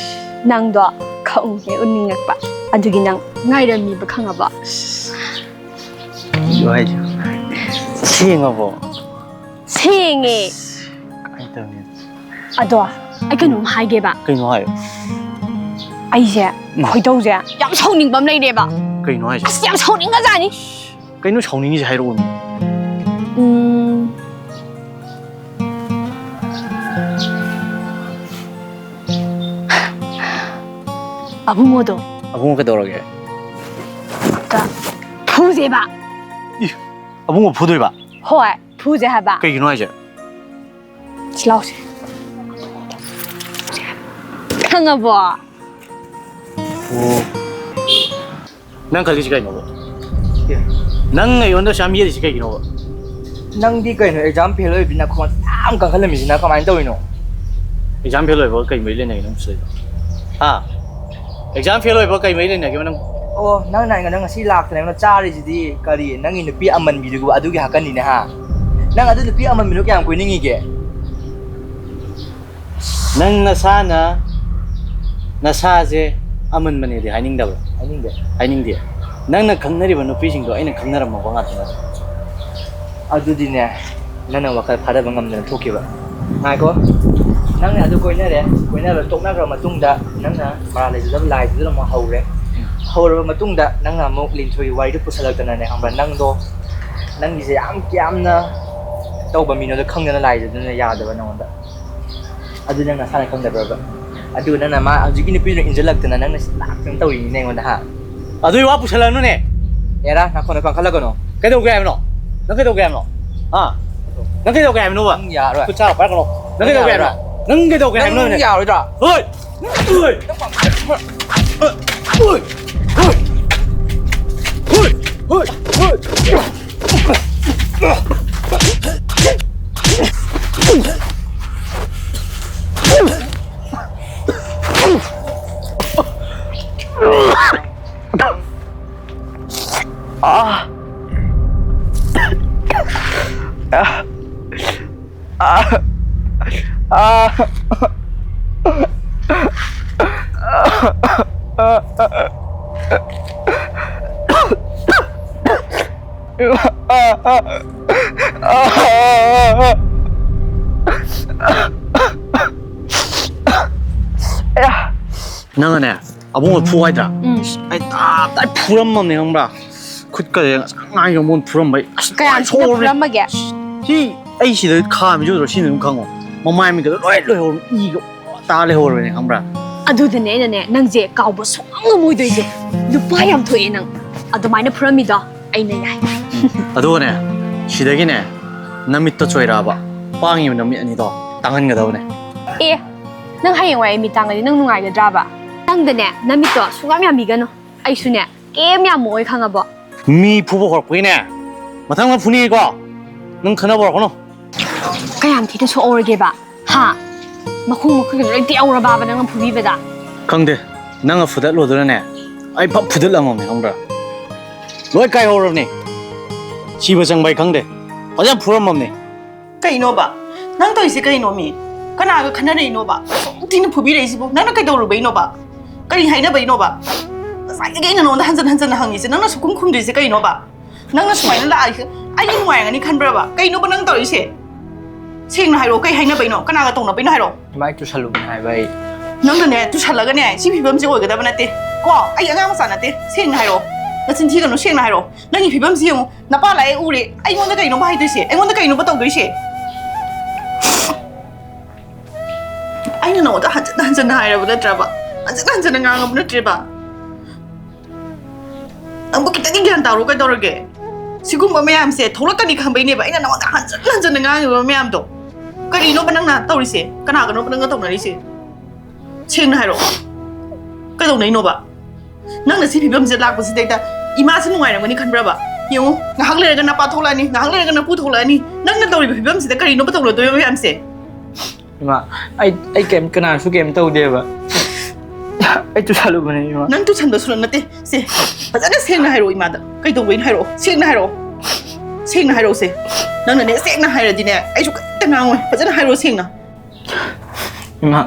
ꯅꯪꯗꯣ ꯈꯪꯉꯦ ꯎꯅꯤꯡꯉꯛꯄ꯫ ꯑꯗꯨꯒꯤ ꯅꯪ ꯉꯥꯏꯔꯝꯃꯤꯕ ꯈꯪꯉꯕꯣ? ꯑꯁ꯫ ꯀꯩꯅꯣ ꯍꯥꯏꯁꯦ? ꯁꯦꯡꯉꯕꯣ? ꯁꯦꯡꯉꯦ꯫ ꯀꯃꯥꯏꯅ ꯇꯧꯅꯤ? ꯑꯗꯣ ꯑꯩ ꯀꯩꯅꯣꯝ ꯍꯥꯏꯒꯦꯕ꯫ ꯀꯩꯅꯣ ꯍꯥꯏꯌꯣ꯫ ꯑꯩꯁꯦ ꯎꯝ꯫ ꯈꯣꯏꯗꯧꯁꯦ ꯌꯥꯝ ꯁꯥꯎꯅꯤꯡꯕ ꯑꯃ ꯂꯩꯔꯦꯕ꯫ ꯀꯩꯅꯣ ꯍꯥꯏꯁꯦ? ꯑꯁ ꯌꯥꯝ ꯁꯥꯎꯅꯤꯡꯉꯖꯥꯠꯅꯤ꯫ ꯀꯩꯅꯣ ꯁꯥꯎꯅꯤꯡꯉꯤꯁꯦ ꯍꯥꯏꯔꯛꯑꯣꯅꯦ꯫ ꯎꯝ꯫ ꯑꯕꯨꯡꯉꯣꯗꯣ꯫ ꯑꯕꯨꯡꯉꯣ ꯀꯩꯗꯧꯔꯒꯦ? ꯑꯝꯇ ꯐꯨꯁꯦꯕ꯫ ꯏ, ꯑꯕꯨꯡꯉꯣ ꯐꯨꯗꯣꯏꯕ? ꯍꯣꯏ, ꯐꯨꯁꯦ ꯍꯥꯏꯕ꯫ ꯀꯩꯒꯤꯅꯣ ꯍꯥꯏꯁꯦ? ꯁꯤ ꯂꯥꯎꯁꯦ꯫ ꯈꯪꯉꯕꯣ? ꯑꯣ꯫ ꯅꯪ ꯈꯜꯂꯤꯁꯤ ꯀꯩꯅꯣꯕ? ꯑꯦ꯫ ꯅꯪ ꯑꯩꯉꯣꯟꯗ ꯑꯁꯨꯛ ꯌꯥꯝ ꯌꯦꯠꯂꯤꯁꯤ ꯀꯩꯒꯤꯅꯣꯕ? ꯅꯪꯗꯤ ꯀꯩꯅꯣ exam fail ꯑꯣꯏꯕꯅꯤꯅ ꯈꯣꯟ ꯌꯥꯝ ꯀꯟꯈꯠꯂꯝꯃꯤꯁꯤꯅ ꯀꯃꯥꯏꯅ ꯇꯧꯔꯤꯅꯣ? ꯑꯦꯛꯖꯥꯝ ꯐꯦꯜ ꯑꯣꯏꯕꯒ ꯀꯩ ꯃꯔꯤ ꯂꯩꯅꯒꯦ ꯅꯪ ꯁꯤꯗꯩꯗ? ꯍꯥ? ꯑꯦꯛꯖꯥꯝ ꯐꯦꯜ ꯑꯣꯏꯕꯒ ꯀꯩ ꯃꯔꯤ ꯂꯩꯅꯒꯦꯕ ꯅꯪ? ꯑꯣ, ꯅꯪꯅ ꯑꯩꯉꯣꯟꯗ ꯉꯁꯤ ꯂꯥꯛꯇꯅ ꯑꯩꯉꯣꯟꯗ ꯆꯥꯔꯤꯁꯤꯗꯤ ꯀꯔꯤ? ꯅꯪꯒꯤ ꯅꯨꯄꯤ ꯑꯃꯟꯕꯤꯗꯨꯕꯨ ꯑꯗꯨꯒꯤ ꯍꯥꯛꯀꯟꯅꯤꯅꯦ, ꯍꯥ? ꯅꯪ ꯑꯗꯨ ꯅꯨꯄꯤ ꯑꯃꯟꯕꯤꯗꯣ ꯀꯌꯥꯝ ꯀꯣꯏꯅꯤꯡꯉꯤꯒꯦ? ꯅꯪ ꯅꯁꯥꯅ ꯅꯁꯥꯁꯦ ꯑꯃꯟꯕꯅꯦꯗꯤ ꯍꯥꯏꯅꯤꯡꯗꯕ꯭ꯔꯥ? ꯍꯥꯏꯅꯤꯡꯗꯦ꯫ ꯍꯥꯏꯅꯤꯡꯗꯦ? ꯅꯪꯅ ꯈꯪꯅꯔꯤꯕ ꯅꯨꯄꯤꯁꯤꯡꯗꯣ ꯑꯩꯅ ꯈꯪꯅꯔꯝꯃꯕ ꯉꯥꯛꯇ ꯅꯠꯇ꯭ꯔꯣ? ꯑꯗꯨꯗꯤꯅꯦ, ꯅꯪꯅ ꯋꯥꯈꯜ ꯐꯥꯗꯕ ꯉꯝꯗꯅ ꯊꯣꯛꯈꯤꯕ꯫ ꯉꯥꯏꯈꯣ, ꯅꯪꯅ ꯑꯗꯨ ꯀꯣꯏꯅꯔꯦ, ꯀꯣꯏꯅꯔ ꯇꯣꯛꯅꯈ꯭ꯔ ꯃꯇꯨꯡꯗ ꯅꯪꯅ ꯃꯔꯥꯜ ꯂꯩꯖꯗꯕ ꯂꯥꯏꯗꯨꯗ ꯑꯃꯨꯛ ꯍꯧꯔꯦ꯫ ꯍꯧꯔꯕ ꯃꯇꯨꯡꯗ ꯅꯪꯅ ꯑꯃꯨꯛ ꯂꯤꯟꯊꯣꯏꯒꯤ ꯋꯥꯔꯤꯗꯨ ꯄꯨꯁꯜꯂꯛꯇꯅꯅꯦ, ꯈꯪꯕ꯭ꯔꯥ? ꯅꯪꯗꯣ, ꯅꯪꯒꯤꯁꯦ ꯌꯥꯝ, ꯌꯥꯝꯅ ꯇꯧꯕ ꯃꯤꯅꯣꯗꯣ ꯈꯪꯗꯅ ꯂꯥꯏꯗꯨꯗꯅ ꯌꯥꯗꯕ ꯅꯪꯉꯣꯟꯗ꯫ ꯑꯗꯨ ꯅꯪ ꯅꯁꯥꯅ ꯈꯪꯗꯕ꯭ꯔꯕ? ꯑꯗꯨꯒ ꯅꯪꯅ ꯃꯥ ꯍꯧꯖꯤꯛꯀꯤ ꯅꯨꯄꯤꯗꯨꯅ ꯏꯟꯁꯤꯜꯂꯛꯇꯅ ꯅꯪꯅ ꯂꯥꯛꯇꯅ ꯇꯧꯔꯤꯅꯤꯅꯦ ꯑꯩꯉꯣꯟꯗ, ꯍꯥ? ꯑꯗꯨꯏ ꯋꯥ ꯄꯨꯁꯜꯂꯛꯑꯅꯨꯅꯦ꯫ ꯑꯦꯔꯥ, ꯅꯥꯈꯣꯟꯗꯣ ꯀꯟꯈꯠꯂꯛꯀꯅꯣ꯫ ꯀꯩꯗꯧꯒꯦ ꯍꯥꯏꯕꯅꯣ? ꯅꯪ ꯀꯩꯗꯧꯒꯦ ꯍꯥꯏꯕꯅꯣ? ꯍꯥ? ꯅꯪ ꯀꯩꯗꯧꯒꯦ ꯍꯥꯏꯕꯅꯣꯕ? ꯅꯪ ꯌꯥꯔꯣꯏ꯫ ꯈꯨꯠ ꯁꯥ ꯄꯥꯏꯔꯛꯀꯅꯣ꯫ ꯅꯪ ꯅꯪ ꯀꯩꯗꯧꯒꯦ ꯍꯥꯏꯕꯅꯣ? ꯌꯥꯔꯣꯏ꯫ ꯅꯪ ꯀꯩꯗꯧꯒꯦ ꯍꯥꯏꯕꯅꯣ? ꯅꯪ ꯌꯥꯔꯣꯏꯗ꯭ꯔꯥ? ꯍꯣꯏ! ꯍꯣꯏ! ꯍꯣꯏ! ꯍꯣꯏ! ꯍꯣꯏ! ꯍꯣꯏ! ꯅꯪꯅꯅꯦ, ꯑꯕꯨꯡꯉꯣ ꯐꯨ ꯍꯥꯏꯗ꯭ꯔꯥ? ꯎꯝ꯫ ꯑꯩ ꯇꯥꯞ ꯇꯥꯏ ꯐꯨꯔꯝꯃꯕꯅꯦ, ꯈꯪꯕ꯭ꯔꯥ? ꯈꯨꯠꯀꯁꯦ ꯉꯁꯥꯏ ꯉꯥꯏꯒ ꯃꯣꯟ ꯐꯨꯔꯝꯕꯩ꯫ ꯑꯁ, ꯀꯌꯥꯝ ꯂꯣꯏ ꯊꯤꯅ ꯁꯣꯛꯑꯕꯅꯦ꯫ ꯐꯨꯔꯝꯃꯒꯦ? ꯁꯤ ꯑꯩ ꯁꯤꯗ ꯈꯥꯝꯃꯤꯁꯦ ꯎꯗ꯭ꯔꯣ? ꯁꯤꯅ ꯑꯗꯨꯝ ꯈꯪꯉꯣ꯫ ꯃꯃꯥꯏ ꯃꯤꯠꯀꯗꯣ ꯂꯣꯏ ꯂꯣꯏꯍꯧꯔꯕꯅꯦ꯫ ꯏꯒ ꯇꯥ ꯂꯩꯍꯧꯔꯕꯅꯦ, ꯈꯪꯕ꯭ꯔꯥ? ꯑꯗꯨꯗꯅꯦ ꯑꯩꯅꯅꯦ ꯅꯪꯁꯦ ꯀꯥꯎꯕ ꯁꯨꯡꯉꯝ ꯉꯝꯃꯣꯏꯗꯣꯏꯁꯦ꯫ ꯅꯨꯄꯥ ꯌꯥꯝ ꯊꯣꯛꯑꯦ ꯅꯪ꯫ ꯑꯗꯨꯃꯥꯏꯅ ꯐꯨꯔꯝꯃꯤꯗꯣ ꯑꯩꯅ ꯌꯥꯏ꯫ ꯑꯗꯨꯒꯅꯦ, ꯁꯤꯗꯒꯤꯅꯦ ꯅꯃꯤꯠꯇꯣ ꯆꯣꯏꯔꯛꯑꯕ ꯄꯥꯡꯉꯤꯕ ꯅꯃꯤꯠ ꯑꯅꯤꯗꯣ ꯇꯥꯡꯍꯟꯒꯗꯕꯅꯦ꯫ ꯑꯦ, ꯅꯪ ꯍꯌꯦꯡꯋꯥꯏ ꯑꯩ ꯃꯤꯠ ꯇꯥꯡꯉꯗꯤ ꯅꯪ ꯅꯨꯡꯉꯥꯏꯒꯗ꯭ꯔꯥꯕ? ꯅꯪꯗꯅꯦ ꯅꯃꯤꯠꯇꯣ ꯁꯨꯡꯌꯥꯝ ꯌꯥꯝꯕꯤꯒꯅꯨ꯫ ꯑꯩꯁꯨꯅꯦ ꯀꯩꯝ ꯌꯥꯝꯃꯛꯑꯣꯏ, ꯈꯪꯉꯕꯣ? ꯃꯤ ꯐꯨꯕ ꯍꯧꯔꯛꯄꯒꯤꯅꯦ, ꯃꯊꯪ ꯑꯃ ꯐꯨꯅꯤꯀꯣ꯫ ꯅꯪ ꯈꯟꯅꯕ ꯍꯧꯔꯛꯀꯅꯨ꯫ ꯀꯌꯥꯝ ꯊꯤꯅ ꯁꯣꯛꯍꯧꯔꯒꯦꯕ? ꯍꯥ? ꯃꯈꯣꯡ ꯃꯈꯨꯠꯀ ꯂꯣꯏ ꯇꯦꯛꯍꯧꯔꯕꯕ ꯅꯪꯅ ꯐꯨꯕꯤꯕꯗ? ꯈꯪꯗꯦ, ꯅꯪꯅ ꯐꯨꯗꯠꯂꯨꯗꯨꯅꯅꯦ, ꯑꯩ ꯐꯞ ꯐꯨꯗꯠꯂꯝꯃꯕꯅꯤ, ꯈꯪꯕ꯭ꯔꯥ? ꯂꯣꯏ ꯀꯥꯏꯍꯧꯔꯕꯅꯤ꯫ ꯁꯤꯕ ꯆꯪꯕ ꯑꯩ ꯈꯪꯗꯦ, ꯐꯖꯅ ꯐꯨꯔꯝꯃꯕꯅꯤ꯫ ꯀꯩꯅꯣꯕ? ꯅꯪ ꯇꯧꯔꯤꯁꯦ ꯀꯩꯅꯣ ꯃꯤ? ꯀꯅꯥꯒ ꯈꯟꯅꯔꯛꯏꯅꯣꯕ? ꯑꯁꯨꯛ ꯊꯤꯅ ꯐꯨꯕꯤꯔꯛꯏꯁꯤꯕꯨ ꯅꯪꯅ ꯀꯩꯗꯧꯔꯨꯕꯩꯅꯣꯕ? ꯀꯔꯤ ꯍꯥꯏꯅꯕꯩꯅꯣꯕ? ꯉꯁꯥꯏꯗꯒꯤ ꯑꯩꯅ ꯅꯉꯣꯟꯗ ꯍꯟꯖꯟ ꯍꯟꯖꯟꯅ ꯍꯪꯉꯤꯁꯦ, ꯅꯪꯅ ꯁꯨꯛꯈꯨꯝ ꯈꯨꯝꯗ꯭ꯔꯤꯁꯦ ꯀꯩꯅꯣꯕ? ꯅꯪꯅ ꯁꯨꯃꯥꯏꯅ ꯂꯥꯛꯏꯁꯦ ꯑꯩ ꯅꯨꯡꯉꯥꯏꯔꯝꯒꯅꯤ ꯈꯟꯕ꯭ꯔꯕ? ꯀꯩꯅꯣꯕ ꯅꯪ ꯇꯧꯔꯤꯁꯦ? ꯁꯦꯡꯅ ꯍꯥꯏꯔꯛꯑꯣ, ꯀꯩ ꯍꯥꯏꯅꯕꯩꯅꯣ? ꯀꯅꯥꯒ ꯇꯧꯅꯕꯩꯅꯣ ꯍꯥꯏꯔꯛꯑꯣ? ꯏꯃꯥ, ꯑꯩ ꯇꯨꯁꯜꯂꯨꯕꯅꯦ ꯍꯥꯏꯕ ꯑꯩ꯫ ꯅꯪꯅꯅꯦ, ꯇꯨꯁꯜꯂꯒꯅꯦ, ꯁꯤ ꯐꯤꯕꯝꯁꯦ ꯑꯣꯏꯒꯗꯕ ꯅꯠꯇꯦ ꯀꯣ꯫ ꯑꯩ ꯑꯉꯥꯡ ꯃꯆꯥ ꯅꯠꯇꯦ, ꯁꯦꯡꯅ ꯍꯥꯏꯔꯛꯑꯣ꯫ ꯅꯆꯤꯟ ꯊꯤꯒꯅꯨ, ꯁꯦꯡꯅ ꯍꯥꯏꯔꯛꯑꯣ꯫ ꯅꯪꯒꯤ ꯐꯤꯕꯝꯁꯤ ꯌꯦꯡꯉꯨ, ꯅꯄꯥ ꯂꯥꯛꯑꯦ ꯎꯔꯦ, ꯑꯩꯉꯣꯟꯗ ꯀꯩꯅꯣꯕ ꯍꯥꯏꯗꯣꯏꯁꯦ? ꯑꯩꯉꯣꯟꯗ ꯀꯩꯅꯣꯕ ꯇꯧꯗꯣꯏꯁꯦ? ꯑꯩꯅ ꯅꯉꯣꯟꯗ ꯍꯟꯖꯟ ꯍꯟꯖꯟꯅ ꯍꯥꯏꯔꯕ ꯅꯠꯇ꯭ꯔꯕ? ꯍꯟꯖꯟ ꯍꯟꯖꯟꯅ ꯉꯥꯡꯉꯕ ꯅꯠꯇ꯭ꯔꯦꯕ? ꯅꯪꯕꯨ ꯈꯤꯇꯪꯗꯤ ꯒ꯭ꯌꯥꯟ ꯇꯥꯔꯣ, ꯀꯩꯗꯧꯔꯒꯦ? ꯁꯤꯒꯨꯝꯕ ꯃꯌꯥꯝꯁꯦ ꯊꯣꯛꯂꯛꯀꯅꯤ ꯈꯪꯕꯩꯅꯦꯕ ꯑꯩꯅ ꯅꯉꯣꯟꯗ ꯍꯟꯖꯟ ꯍꯟꯖꯟꯅ ꯉꯥꯡꯉꯤꯕ ꯃꯌꯥꯝꯗꯣ꯫ ꯀꯔꯤꯅꯣꯕ ꯅꯪꯅ ꯇꯧꯔꯤꯁꯦ? ꯀꯅꯥꯒꯅꯣꯕ ꯅꯪꯒ ꯇꯧꯅꯔꯤꯁꯦ? ꯁꯦꯡꯅ ꯍꯥꯏꯔꯛꯑꯣ, ꯀꯩꯗꯧꯅꯩꯅꯣꯕ? ꯅꯪꯅ ꯁꯤ ꯐꯤꯕꯝꯁꯤꯗ ꯂꯥꯛꯄꯁꯤꯗꯩꯗ ꯏꯃꯥꯁꯤ ꯅꯨꯡꯉꯥꯏꯔꯝꯒꯅꯤ ꯈꯟꯕ꯭ꯔꯕ? ꯌꯦꯡꯉꯨ, ꯉꯥꯏꯍꯥꯛ ꯂꯩꯔꯒ ꯅꯄꯥ ꯊꯣꯛꯂꯛꯑꯅꯤ, ꯉꯥꯏꯍꯥꯛ ꯂꯩꯔꯒ ꯅꯄꯨ ꯊꯣꯛꯂꯛꯑꯅꯤ꯫ ꯅꯪꯅ ꯇꯧꯔꯤꯕ ꯐꯤꯕꯝꯁꯤꯗ ꯀꯔꯤꯅꯣꯕ ꯇꯧꯅꯗꯣꯏꯕ ꯃꯌꯥꯝꯁꯦ? ꯏꯃꯥ, ꯑꯩ, ꯑꯩ ꯀꯩꯝ, ꯀꯅꯥꯁꯨ ꯀꯩꯝ ꯇꯧꯗꯦꯕ꯫ ꯑꯩ ꯇꯨꯁꯜꯂꯨꯕꯅꯦ, ꯏꯃꯥ꯫ ꯅꯪ ꯇꯨꯁꯟꯕꯁꯨ ꯅꯠꯇꯦ꯫ ꯁꯦ, ꯐꯖꯅ ꯁꯦꯡꯅ ꯍꯥꯏꯔꯛꯑꯣ ꯏꯃꯥꯗ꯫ ꯀꯩꯗꯧꯕꯩꯅꯣ ꯍꯥꯏꯔꯛꯑꯣ꯫ ꯁꯦꯡꯅ ꯍꯥꯏꯔꯛꯑꯣ꯫ ꯁꯦꯡꯅ ꯍꯥꯏꯔꯛꯑꯣꯁꯦ꯫ ꯅꯪꯅꯅꯦ, ꯁꯦꯡꯅ ꯍꯥꯏꯔꯗꯤꯅꯦ, ꯑꯩꯁꯨ ꯀꯔꯤꯝꯇ ꯉꯥꯡꯉꯣꯏ꯫ ꯐꯖꯅ ꯍꯥꯏꯔꯛꯑꯣ ꯁꯦꯡꯅ꯫ ꯏꯃꯥ,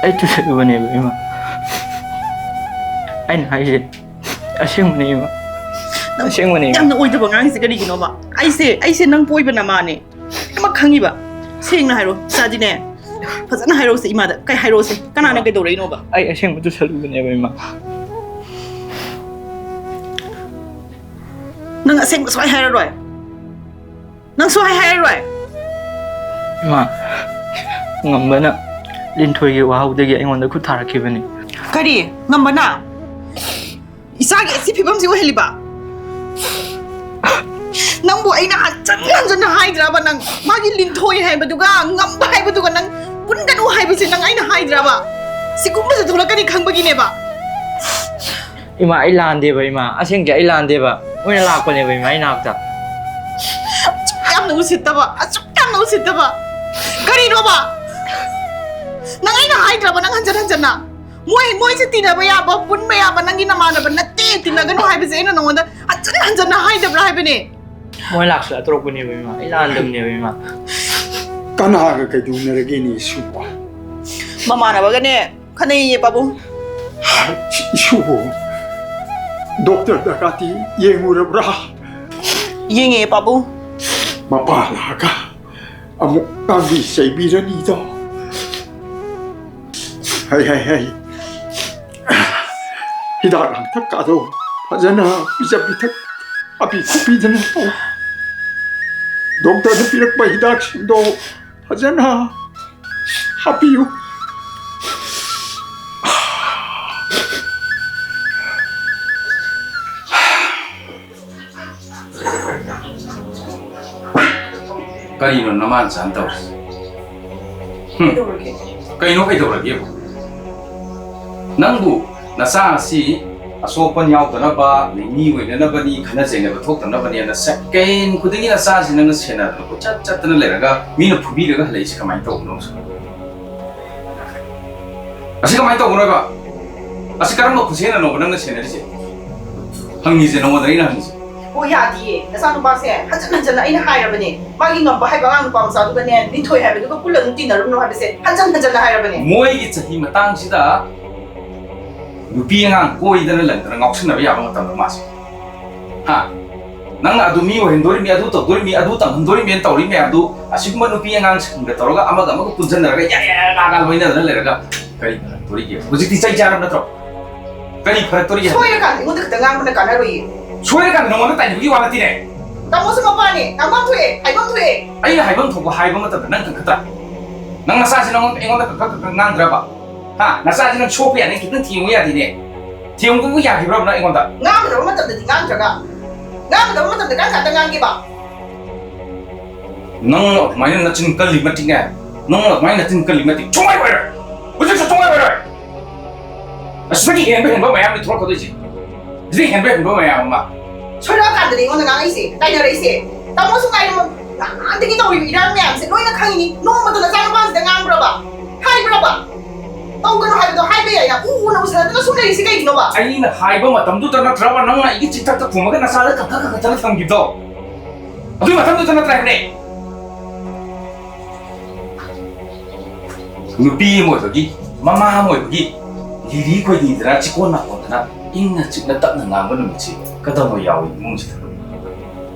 ꯑꯩ ꯇꯨꯁꯜꯂꯨꯕꯅꯦꯕ, ꯏꯃꯥ꯫ ꯑꯩꯅ ꯍꯥꯏꯁꯦ ꯑꯁꯦꯡꯕꯅꯦ, ꯏꯃꯥ꯫ ꯅꯪ ꯑꯁꯦꯡꯕꯅꯦ, ꯏꯃꯥ꯫ ꯌꯥꯝꯅ ꯑꯣꯏꯗꯕ ꯉꯥꯡꯉꯤꯁꯦ ꯀꯔꯤꯒꯤꯅꯣꯕ? ꯑꯩꯁꯦ, ꯑꯩꯁꯦ ꯅꯪ ꯄꯣꯏꯕ ꯅꯃꯥꯅꯦ꯫ ꯂꯣꯏꯅꯃꯛ ꯈꯪꯉꯤꯕ꯫ ꯁꯦꯡꯅ ꯍꯥꯏꯔꯣ, ꯏꯆꯥꯗꯤꯅꯦ꯫ ꯐꯖꯅ ꯍꯥꯏꯔꯛꯑꯣꯁꯦ ꯏꯃꯥꯗ꯫ ꯀꯩ ꯍꯥꯏꯔꯛꯑꯣꯁꯦ? ꯀꯅꯥꯅ ꯀꯩꯗꯧꯔꯛꯏꯅꯣꯕ? ꯑꯩ ꯑꯁꯦꯡꯕ ꯇꯨꯁꯜꯂꯨꯕꯅꯦꯕ, ꯏꯃꯥ꯫ ꯅꯪ ꯑꯁꯦꯡꯕ ꯁꯨꯡꯍꯥꯏ ꯍꯥꯏꯔꯔꯣꯏ? ꯅꯪ ꯁꯨꯡꯍꯥꯏ ꯍꯥꯏꯔꯔꯣꯏ? ꯏꯃꯥ, ꯉꯝꯕꯅ ꯂꯤꯟꯊꯣꯏꯒꯤ ꯋꯥꯍꯧꯗꯒꯤ ꯑꯩꯉꯣꯟꯗ ꯈꯨꯠ ꯊꯥꯔꯛꯈꯤꯕꯅꯤ꯫ ꯀꯔꯤ? ꯉꯝꯕꯅ? ꯏꯆꯥꯒꯤ ꯑꯁꯤ ꯐꯤꯕꯝꯁꯤ ꯑꯣꯏꯍꯜꯂꯤꯕ? ꯅꯪꯕꯨ ꯑꯩꯅ ꯍꯟꯖꯟ ꯍꯟꯖꯟꯅ ꯍꯥꯏꯗ꯭ꯔꯕ? ꯅꯪ ꯃꯥꯒꯤ ꯂꯤꯟꯊꯣꯏ ꯍꯥꯏꯕꯗꯨꯒ ꯉꯝꯕ ꯍꯥꯏꯕꯗꯨꯒ ꯅꯪ ꯄꯨꯟꯒꯅꯨ ꯍꯥꯏꯕꯁꯦ ꯅꯪ ꯑꯩꯅ ꯍꯥꯏꯗ꯭ꯔꯕ? ꯁꯤꯒꯨꯝꯕꯁꯦ ꯊꯣꯛꯂꯛꯀꯅꯤ ꯈꯪꯕꯒꯤꯅꯦꯕ꯫ ꯏꯃꯥ, ꯑꯩ ꯂꯥꯟꯗꯦꯕ, ꯏꯃꯥ꯫ ꯑꯁꯦꯡꯀꯤ ꯑꯩ ꯂꯥꯟꯗꯦꯕ꯫ ꯃꯣꯏꯅ ꯂꯥꯛꯄꯅꯦꯕ, ꯏꯃꯥ, ꯑꯩ ꯅꯥꯛꯇ꯫ ꯑꯁꯨꯛ ꯌꯥꯝꯅ ꯎꯁꯤꯠꯇꯕ, ꯑꯁꯨꯛ ꯌꯥꯝꯅ ꯎꯁꯤꯠꯇꯕ꯫ ꯀꯔꯤꯅꯣꯕ? ꯅꯪ ꯑꯩꯅ ꯍꯥꯏꯗ꯭ꯔꯕ ꯅꯪ ꯍꯟꯖꯟ ꯍꯟꯖꯟꯅ? ꯃꯣꯏ, ꯃꯣꯏꯁꯦ ꯇꯤꯟꯅꯕ ꯌꯥꯕ, ꯄꯨꯟꯕ ꯌꯥꯕ ꯅꯪꯒꯤ ꯅꯃꯥꯟꯅꯕ ꯅꯠꯇꯦ, ꯇꯤꯟꯅꯒꯅꯨ ꯍꯥꯏꯕꯁꯦ ꯑꯩꯅ ꯅꯉꯣꯟꯗ ꯍꯟꯖꯟ ꯍꯟꯖꯟꯅ ꯍꯥꯏꯗꯕ꯭ꯔꯥ ꯍꯥꯏꯕꯅꯦ? ꯃꯣꯏ ꯂꯥꯛꯁꯤꯜꯂꯛꯇꯣꯔꯛꯄꯅꯦꯕ, ꯏꯃꯥ꯫ ꯑꯩ ꯂꯥꯟꯗꯕꯅꯦꯕ, ꯏꯃꯥ꯫ ꯀꯅꯥꯒ ꯀꯩꯗꯧꯅꯔꯒꯦꯅꯦ ꯏꯁꯨꯕꯣ? ꯃꯃꯥꯟꯅꯕꯒꯅꯦ ꯈꯟꯅꯩꯌꯦ, ꯄꯥꯕꯨꯡ꯫ ꯏꯁꯨꯕꯣ, ꯗꯣꯛꯇꯔꯗꯒꯗꯤ ꯌꯦꯡꯉꯨꯔꯕ꯭ꯔꯥ? ꯌꯦꯡꯉꯦ, ꯄꯥꯕꯨꯡ꯫ ꯃꯄꯥ ꯂꯥꯛꯑꯒ ꯑꯃꯨꯛ ꯉꯥꯡꯕꯤ ꯆꯩꯕꯤꯔꯅꯤꯗꯣ꯫ ꯍꯩ, ꯍꯩ, ꯍꯩ꯫ ꯍꯤꯗꯥꯛ ꯂꯥꯡꯊꯛ ꯀꯥꯗꯣ ꯐꯖꯅ ꯄꯤꯖ ꯄꯤꯊꯛ, ꯍꯥꯞꯄꯤ ꯈꯣꯠꯄꯤꯗꯅ ꯇꯧ꯫ ꯗꯣꯛꯇꯔꯅ ꯄꯤꯔꯛꯄ ꯍꯤꯗꯥꯛꯁꯤꯡꯗꯣ ꯐꯖꯅ ꯍꯥꯞꯄꯤꯌꯨ꯫ ꯀꯔꯤꯅꯣ ꯅꯃꯥ ꯅꯆꯥꯅ ꯇꯧꯔꯤꯁꯦ? ꯍꯨꯝ꯫ ꯀꯩꯗꯧꯔꯒꯦ? ꯀꯩꯅꯣ ꯀꯩꯗꯧꯔꯒꯦꯕꯨ? ꯅꯪꯕꯨ ꯅꯆꯥ ꯑꯁꯤ ꯑꯁꯣꯛ ꯑꯄꯟ ꯌꯥꯎꯗꯅꯕ, ꯅꯤꯅꯤ ꯑꯣꯏꯅꯅꯕꯅꯤ, ꯈꯠꯅ ꯆꯩꯅꯕ ꯊꯣꯛꯇꯅꯕꯅꯦꯅ ꯁꯦꯀꯦꯟ ꯈꯨꯗꯤꯡꯒꯤ ꯅꯆꯥꯁꯤ ꯅꯪꯅ ꯁꯦꯟꯅꯗꯅ ꯀꯣꯏꯆꯠ ꯆꯠꯇꯅ ꯂꯩꯔꯒ ꯃꯤꯅ ꯐꯨꯕꯤꯔꯒ ꯍꯜꯂꯛꯏꯁꯤ ꯀꯃꯥꯏꯅ ꯇꯧꯕꯅꯣ? ꯑꯁꯤ ꯀꯃꯥꯏꯅ ꯇꯧꯕꯅꯣꯕ? ꯑꯁꯤ ꯀꯔꯝꯕ ꯈꯨꯠꯁꯦꯅꯅꯣꯕ ꯅꯪꯅ ꯁꯦꯟꯅꯔꯤꯁꯦ? ꯍꯪꯉꯤꯁꯦ ꯅꯉꯣꯟꯗ ꯑꯩꯅ ꯍꯪꯉꯤꯁꯦ꯫ ꯑꯣ, ꯌꯥꯗꯤꯌꯦ꯫ ꯅꯆꯥꯅꯨꯄꯥꯁꯦ ꯍꯟꯖꯟ ꯍꯟꯖꯟꯅ ꯑꯩꯅ ꯍꯥꯏꯔꯕꯅꯦ꯫ ꯃꯥꯒꯤ ꯉꯝꯕ ꯍꯥꯏꯕ ꯑꯉꯥꯡ ꯅꯨꯄꯥ ꯃꯆꯥꯗꯨꯒꯅꯦ, ꯂꯤꯟꯊꯣꯏ ꯍꯥꯏꯕꯗꯨꯒ ꯄꯨꯜꯂ ꯑꯗꯨꯝ ꯇꯤꯟꯅꯔꯨꯅꯨ ꯍꯥꯏꯕꯁꯦ ꯍꯟꯖꯟ ꯍꯟꯖꯟꯅ ꯍꯥꯏꯔꯕꯅꯦ꯫ ꯃꯣꯏꯒꯤ ꯆꯍꯤ ꯃꯇꯥꯡꯁꯤꯗ ꯅꯨꯄꯤ ꯑꯉꯥꯡ ꯀꯣꯏꯗꯅ ꯂꯪꯗꯅ ꯉꯥꯎꯁꯤꯟꯅꯕ ꯌꯥꯕ ꯃꯇꯝꯗ ꯃꯥꯁꯦ꯫ ꯍꯥ? ꯅꯪꯅ ꯑꯗꯨ ꯃꯤ ꯑꯣꯏꯍꯟꯗꯣꯔꯤꯃꯤ, ꯑꯗꯨ ꯇꯧꯗꯣꯔꯤꯃꯤ, ꯑꯗꯨ ꯇꯝꯍꯟꯗꯣꯔꯤꯃꯤꯅ ꯇꯧꯔꯤ ꯃꯌꯥꯝꯗꯨ, ꯑꯁꯤꯒꯨꯝꯕ ꯅꯨꯄꯤ ꯑꯉꯥꯡꯁꯤꯡꯒ ꯇꯧꯔꯒ ꯑꯃꯒ ꯑꯃꯒ ꯄꯨꯟꯁꯤꯟꯅꯔꯒ ꯌꯥ ꯌꯥ ꯌꯥ ꯒꯥ ꯒꯥ ꯂꯣꯏꯅꯗꯅ ꯂꯩꯔꯒ ꯀꯔꯤ ꯐꯔꯛꯇꯣꯔꯤꯒꯦ? ꯍꯧꯖꯤꯛꯇꯤ ꯆꯩ ꯆꯥꯔꯕ ꯅꯠꯇ꯭ꯔꯣ? ꯀꯔꯤ ꯐꯔꯛꯇꯣꯔꯤꯒꯦ? ꯁꯣꯏꯔꯀꯥꯟꯗ ꯑꯩꯉꯣꯟꯗ ꯈꯛꯇ ꯉꯥꯡꯕꯅ ꯀꯥꯟꯅꯔꯣꯏꯌꯦ꯫ ꯁꯣꯏꯔꯀꯥꯟꯗ ꯅꯉꯣꯟꯗ ꯇꯥꯏꯅꯕꯒꯤ ꯋꯥ ꯅꯠꯇꯦꯅꯦ꯫ ꯇꯥꯃꯣꯁꯨ ꯃꯄꯥꯅꯦ, ꯉꯥꯡꯐꯝ ꯊꯣꯛꯑꯦ, ꯍꯥꯏꯐꯝ ꯊꯣꯛꯑꯦ꯫ ꯑꯩꯅ ꯍꯥꯏꯐꯝ ꯊꯣꯛꯄ ꯍꯥꯏꯕ ꯃꯇꯝꯗ ꯅꯪ ꯈꯛꯇ, ꯅꯪ ꯅꯁꯥꯁꯤ ꯅꯉꯣꯟꯗ, ꯑꯩꯉꯣꯟꯗ ꯈꯛ ꯈꯛ ꯈꯛ ꯉꯥꯡꯗ꯭ꯔꯕ? ꯍꯥ? ꯅꯆꯥꯁꯤ ꯅꯪ ꯁꯣꯛꯄ ꯌꯥꯅꯤ, ꯈꯤꯇꯪ ꯊꯦꯡꯉꯨ ꯌꯥꯗꯦꯅꯦ꯫ ꯊꯦꯡꯉꯨ ꯌꯥꯈꯤꯕ꯭ꯔꯕ ꯅꯪ ꯑꯩꯉꯣꯟꯗ? ꯉꯥꯡꯒꯗꯕ ꯃꯇꯝꯗꯗꯤ ꯉꯥꯡꯗ꯭ꯔꯒ, ꯉꯥꯡꯒꯗꯕ ꯃꯇꯝꯗ ꯀꯔꯝ ꯀꯥꯟꯗ ꯉꯥꯡꯒꯦꯕ? ꯅꯪ ꯑꯗꯨꯃꯥꯏꯅ ꯅꯆꯤꯟ ꯀꯜꯂꯤ ꯃꯇꯤꯛꯅꯦ, ꯅꯪ ꯑꯗꯨꯃꯥꯏꯅ ꯅꯆꯤꯟ ꯀꯜꯂꯤ ꯃꯇꯤꯛ ꯁꯨꯡꯑꯣꯏ ꯑꯣꯏꯔꯣꯏ, ꯍꯧꯖꯤꯛꯁꯨ ꯁꯨꯡꯑꯣꯏ ꯑꯣꯏꯔꯣꯏ꯫ ꯑꯁꯤꯗꯒꯤ ꯍꯦꯟꯕ ꯍꯦꯟꯕ ꯃꯌꯥꯝꯅꯤ ꯊꯣꯛꯂꯛꯀꯗꯣꯏꯁꯦ, ꯑꯁꯤꯗꯒꯤ ꯍꯦꯟꯕ ꯍꯦꯟꯕ ꯃꯌꯥꯝ ꯑꯃ꯫ ꯁꯣꯏꯔꯛꯑꯀꯥꯟꯗꯗꯤ ꯑꯩꯉꯣꯟꯗ ꯉꯥꯡꯉꯛꯏꯁꯦ, ꯇꯥꯏꯅꯔꯛꯏꯁꯦ꯫ ꯇꯥꯃꯣꯁꯨ ꯉꯥꯏꯔꯦ, ꯅꯍꯥꯟꯗꯒꯤ ꯇꯧꯔꯤꯕ ꯏꯔꯥꯡ ꯃꯌꯥꯝꯁꯦ ꯂꯣꯏꯅ ꯈꯪꯉꯤꯅꯤ꯫ ꯅꯣꯡꯃꯇ ꯅꯆꯥꯅꯨꯄꯥꯁꯤꯗ ꯉꯥꯡꯕ꯭ꯔꯕ? ꯍꯥꯏꯕ꯭ꯔꯕ? ꯌꯥꯏꯅ ꯎ ꯎꯅ ꯎꯁꯤꯟꯅꯗꯅ ꯁꯨꯝ ꯂꯩꯔꯤꯁꯦ ꯀꯩꯒꯤꯅꯣꯕ? ꯑꯩꯅ ꯍꯥꯏꯕ ꯃꯇꯝꯗꯨꯗ ꯅꯠꯇ꯭ꯔꯕ ꯅꯪꯅ ꯑꯩꯒꯤ ꯆꯤꯟꯊꯛꯇ ꯐꯨꯝꯃꯒ ꯅꯆꯥꯗ ꯀꯟꯊꯛ ꯀꯟꯊꯛꯇꯅ ꯊꯝꯈꯤꯕꯗꯣ? ꯑꯗꯨꯒꯤ ꯃꯇꯝꯗꯨꯗ ꯅꯠꯇ꯭ꯔꯥ ꯍꯥꯏꯕꯅꯦ? ꯅꯨꯄꯤ ꯑꯃ ꯑꯣꯏꯕꯒꯤ, ꯃꯃꯥ ꯑꯃ ꯑꯣꯏꯕꯒꯤ ꯂꯤꯔꯤ ꯈꯣꯏꯔꯤꯗꯅ, ꯆꯤꯀꯣꯟ ꯅꯥꯀꯣꯟꯗꯅ ꯏꯪꯅ ꯆꯤꯛꯅ ꯇꯞꯅ ꯉꯥꯡꯕ ꯅꯨꯃꯤꯠꯁꯤ ꯀꯗꯧꯉꯩ ꯌꯥꯎꯏ ꯏꯃꯨꯡꯁꯤꯗ?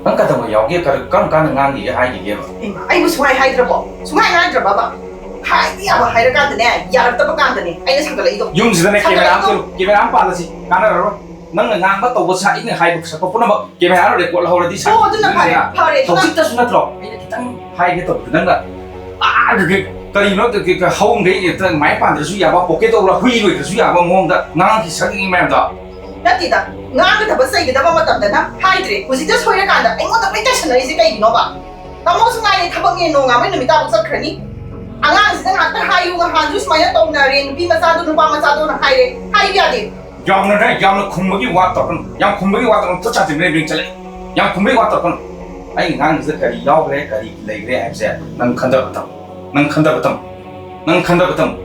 ꯅꯪ ꯀꯗꯧꯉꯩ ꯌꯥꯎꯒꯦ? ꯀꯔ-, ꯀꯔꯝ ꯀꯥꯟꯗ ꯉꯥꯡꯈꯤꯒꯦ, ꯍꯥꯏꯈꯤꯒꯦꯕ? ꯏꯃꯥ, ꯑꯩꯕꯨ ꯁꯨꯡꯍꯥꯏ ꯍꯥꯏꯗ꯭ꯔꯕꯣ? ꯁꯨꯡꯍꯥꯏ ꯍꯥꯏꯗ꯭ꯔꯕꯕ? ꯍꯥꯏꯕ ꯌꯥꯕ ꯍꯥꯏꯔꯀꯥꯟꯗꯅꯦ, ꯌꯥꯔꯛꯇꯕ ꯀꯥꯟꯗꯅꯦ ꯑꯩꯅ ꯁꯥꯒꯠꯂꯛꯏꯗꯣ꯫ ꯌꯨꯝꯁꯤꯗꯅꯦ ꯀꯦꯃꯦꯔꯥ ꯑꯃ ꯁꯥꯒꯠꯂꯛꯏꯗꯣ꯫ ꯊꯤꯜꯂꯨ, ꯀꯦꯃꯦꯔꯥ ꯑꯃ ꯄꯥꯜꯂꯁꯤ, ꯀꯥꯟꯅꯔꯔꯣꯏ꯫ ꯅꯪꯅ ꯉꯥꯡꯕ ꯇꯧꯕ ꯁꯛ, ꯑꯩꯅ ꯍꯥꯏꯕ ꯁꯛꯄ ꯄꯨꯝꯅꯃꯛ ꯀꯦꯃꯦꯔꯥꯗ ꯔꯦꯀꯣꯔꯗ ꯂꯧꯍꯧꯔꯗꯤ ꯁꯛ ꯑꯣ, ꯑꯗꯨꯅ ꯐꯔꯦ, ꯌꯨꯝꯁꯤꯗ ꯐꯔꯦ, ꯑꯗꯨꯅ ꯍꯧꯖꯤꯛꯇꯁꯨ ꯅꯠꯇ꯭ꯔꯣ ꯑꯩꯅ ꯈꯤꯇꯪ ꯍꯥꯏꯒꯦ ꯇꯧꯕꯗ ꯅꯪꯅ ꯑꯥ, ꯀ-, ꯀ-, ꯀꯔꯤꯅꯣ, ꯀ-, ꯀ-, ꯀ-, ꯍꯧꯈꯩ ꯍꯦꯛꯇ ꯃꯥꯏ ꯄꯥꯟꯗ꯭ꯔꯁꯨ ꯌꯥꯕ, ꯄꯣꯀꯦꯠ ꯇꯧꯔ ꯍꯨꯏ ꯂꯣꯏꯗ꯭ꯔꯁꯨ ꯌꯥꯕ ꯃꯑꯣꯡꯗ ꯉꯥꯡꯈꯤ ꯁꯛꯈꯤ ꯃꯌꯥꯝꯗꯣ꯫ ꯅꯠꯇꯦꯗ, ꯉꯥꯡꯒꯗꯕ ꯆꯩꯒꯗꯕ ꯃꯇꯝꯗꯅ ꯍꯥꯏꯗ꯭ꯔꯦ, ꯍꯧꯖꯤꯛꯇ ꯁꯣꯏꯔꯀꯥꯟꯗ ꯑꯩꯉꯣꯟꯗ ꯂꯣꯏ ꯇꯥꯏꯁꯟꯅꯔꯤꯁꯦ ꯀꯩꯒꯤꯅꯣꯕ? ꯇꯥꯃꯣꯁꯨ ꯉꯥꯏꯔꯦ, ꯊꯕꯛꯅꯦ ꯅꯣꯡꯉꯥꯟꯕꯩ ꯅꯨꯃꯤꯠ ꯇꯥꯕ ꯆꯠꯈ꯭ꯔꯅꯤ꯫ ꯑꯉꯥꯡꯁꯤꯗ ꯉꯥꯛꯇ ꯍꯥꯏꯌꯨ, ꯉꯍꯥꯟꯁꯨ ꯁꯨꯃꯥꯏꯅ ꯇꯧꯅꯔꯦ, ꯅꯨꯄꯤ ꯃꯆꯥꯗꯣ ꯅꯨꯄꯥ ꯃꯆꯥꯗꯣꯅ ꯍꯥꯏꯔꯦ, ꯍꯥꯏꯕ ꯌꯥꯗꯦ꯫ ꯌꯥꯝꯅꯅꯦ, ꯌꯥꯝꯅ ꯈꯨꯝꯕꯒꯤ ꯋꯥ ꯇꯧꯔꯛꯀꯅꯨ, ꯌꯥꯝ ꯈꯨꯝꯕꯒꯤ ꯋꯥ ꯇꯧꯔꯛꯀꯅꯨ, ꯈꯨꯠ ꯁꯥꯊꯤꯕꯅ ꯏꯕꯦꯡ ꯆꯠꯂꯦ꯫ ꯌꯥꯝ ꯈꯨꯝꯕꯒꯤ ꯋꯥ ꯇꯧꯔꯛꯀꯅꯨ꯫ ꯑꯩ ꯑꯉꯥꯡꯁꯤꯗ ꯀꯔꯤ ꯌꯥꯎꯈ꯭ꯔꯦ, ꯀꯔꯤ ꯂꯩꯈ꯭ꯔꯦ ꯍꯥꯏꯕꯁꯦ ꯅꯪ ꯈꯟꯊꯕ ꯇꯝꯃꯨ, ꯅꯪ ꯈꯟꯊꯕ ꯇꯝꯃꯨ, ꯅꯪ ꯈꯟꯊꯕ ꯇꯝꯃꯨ꯫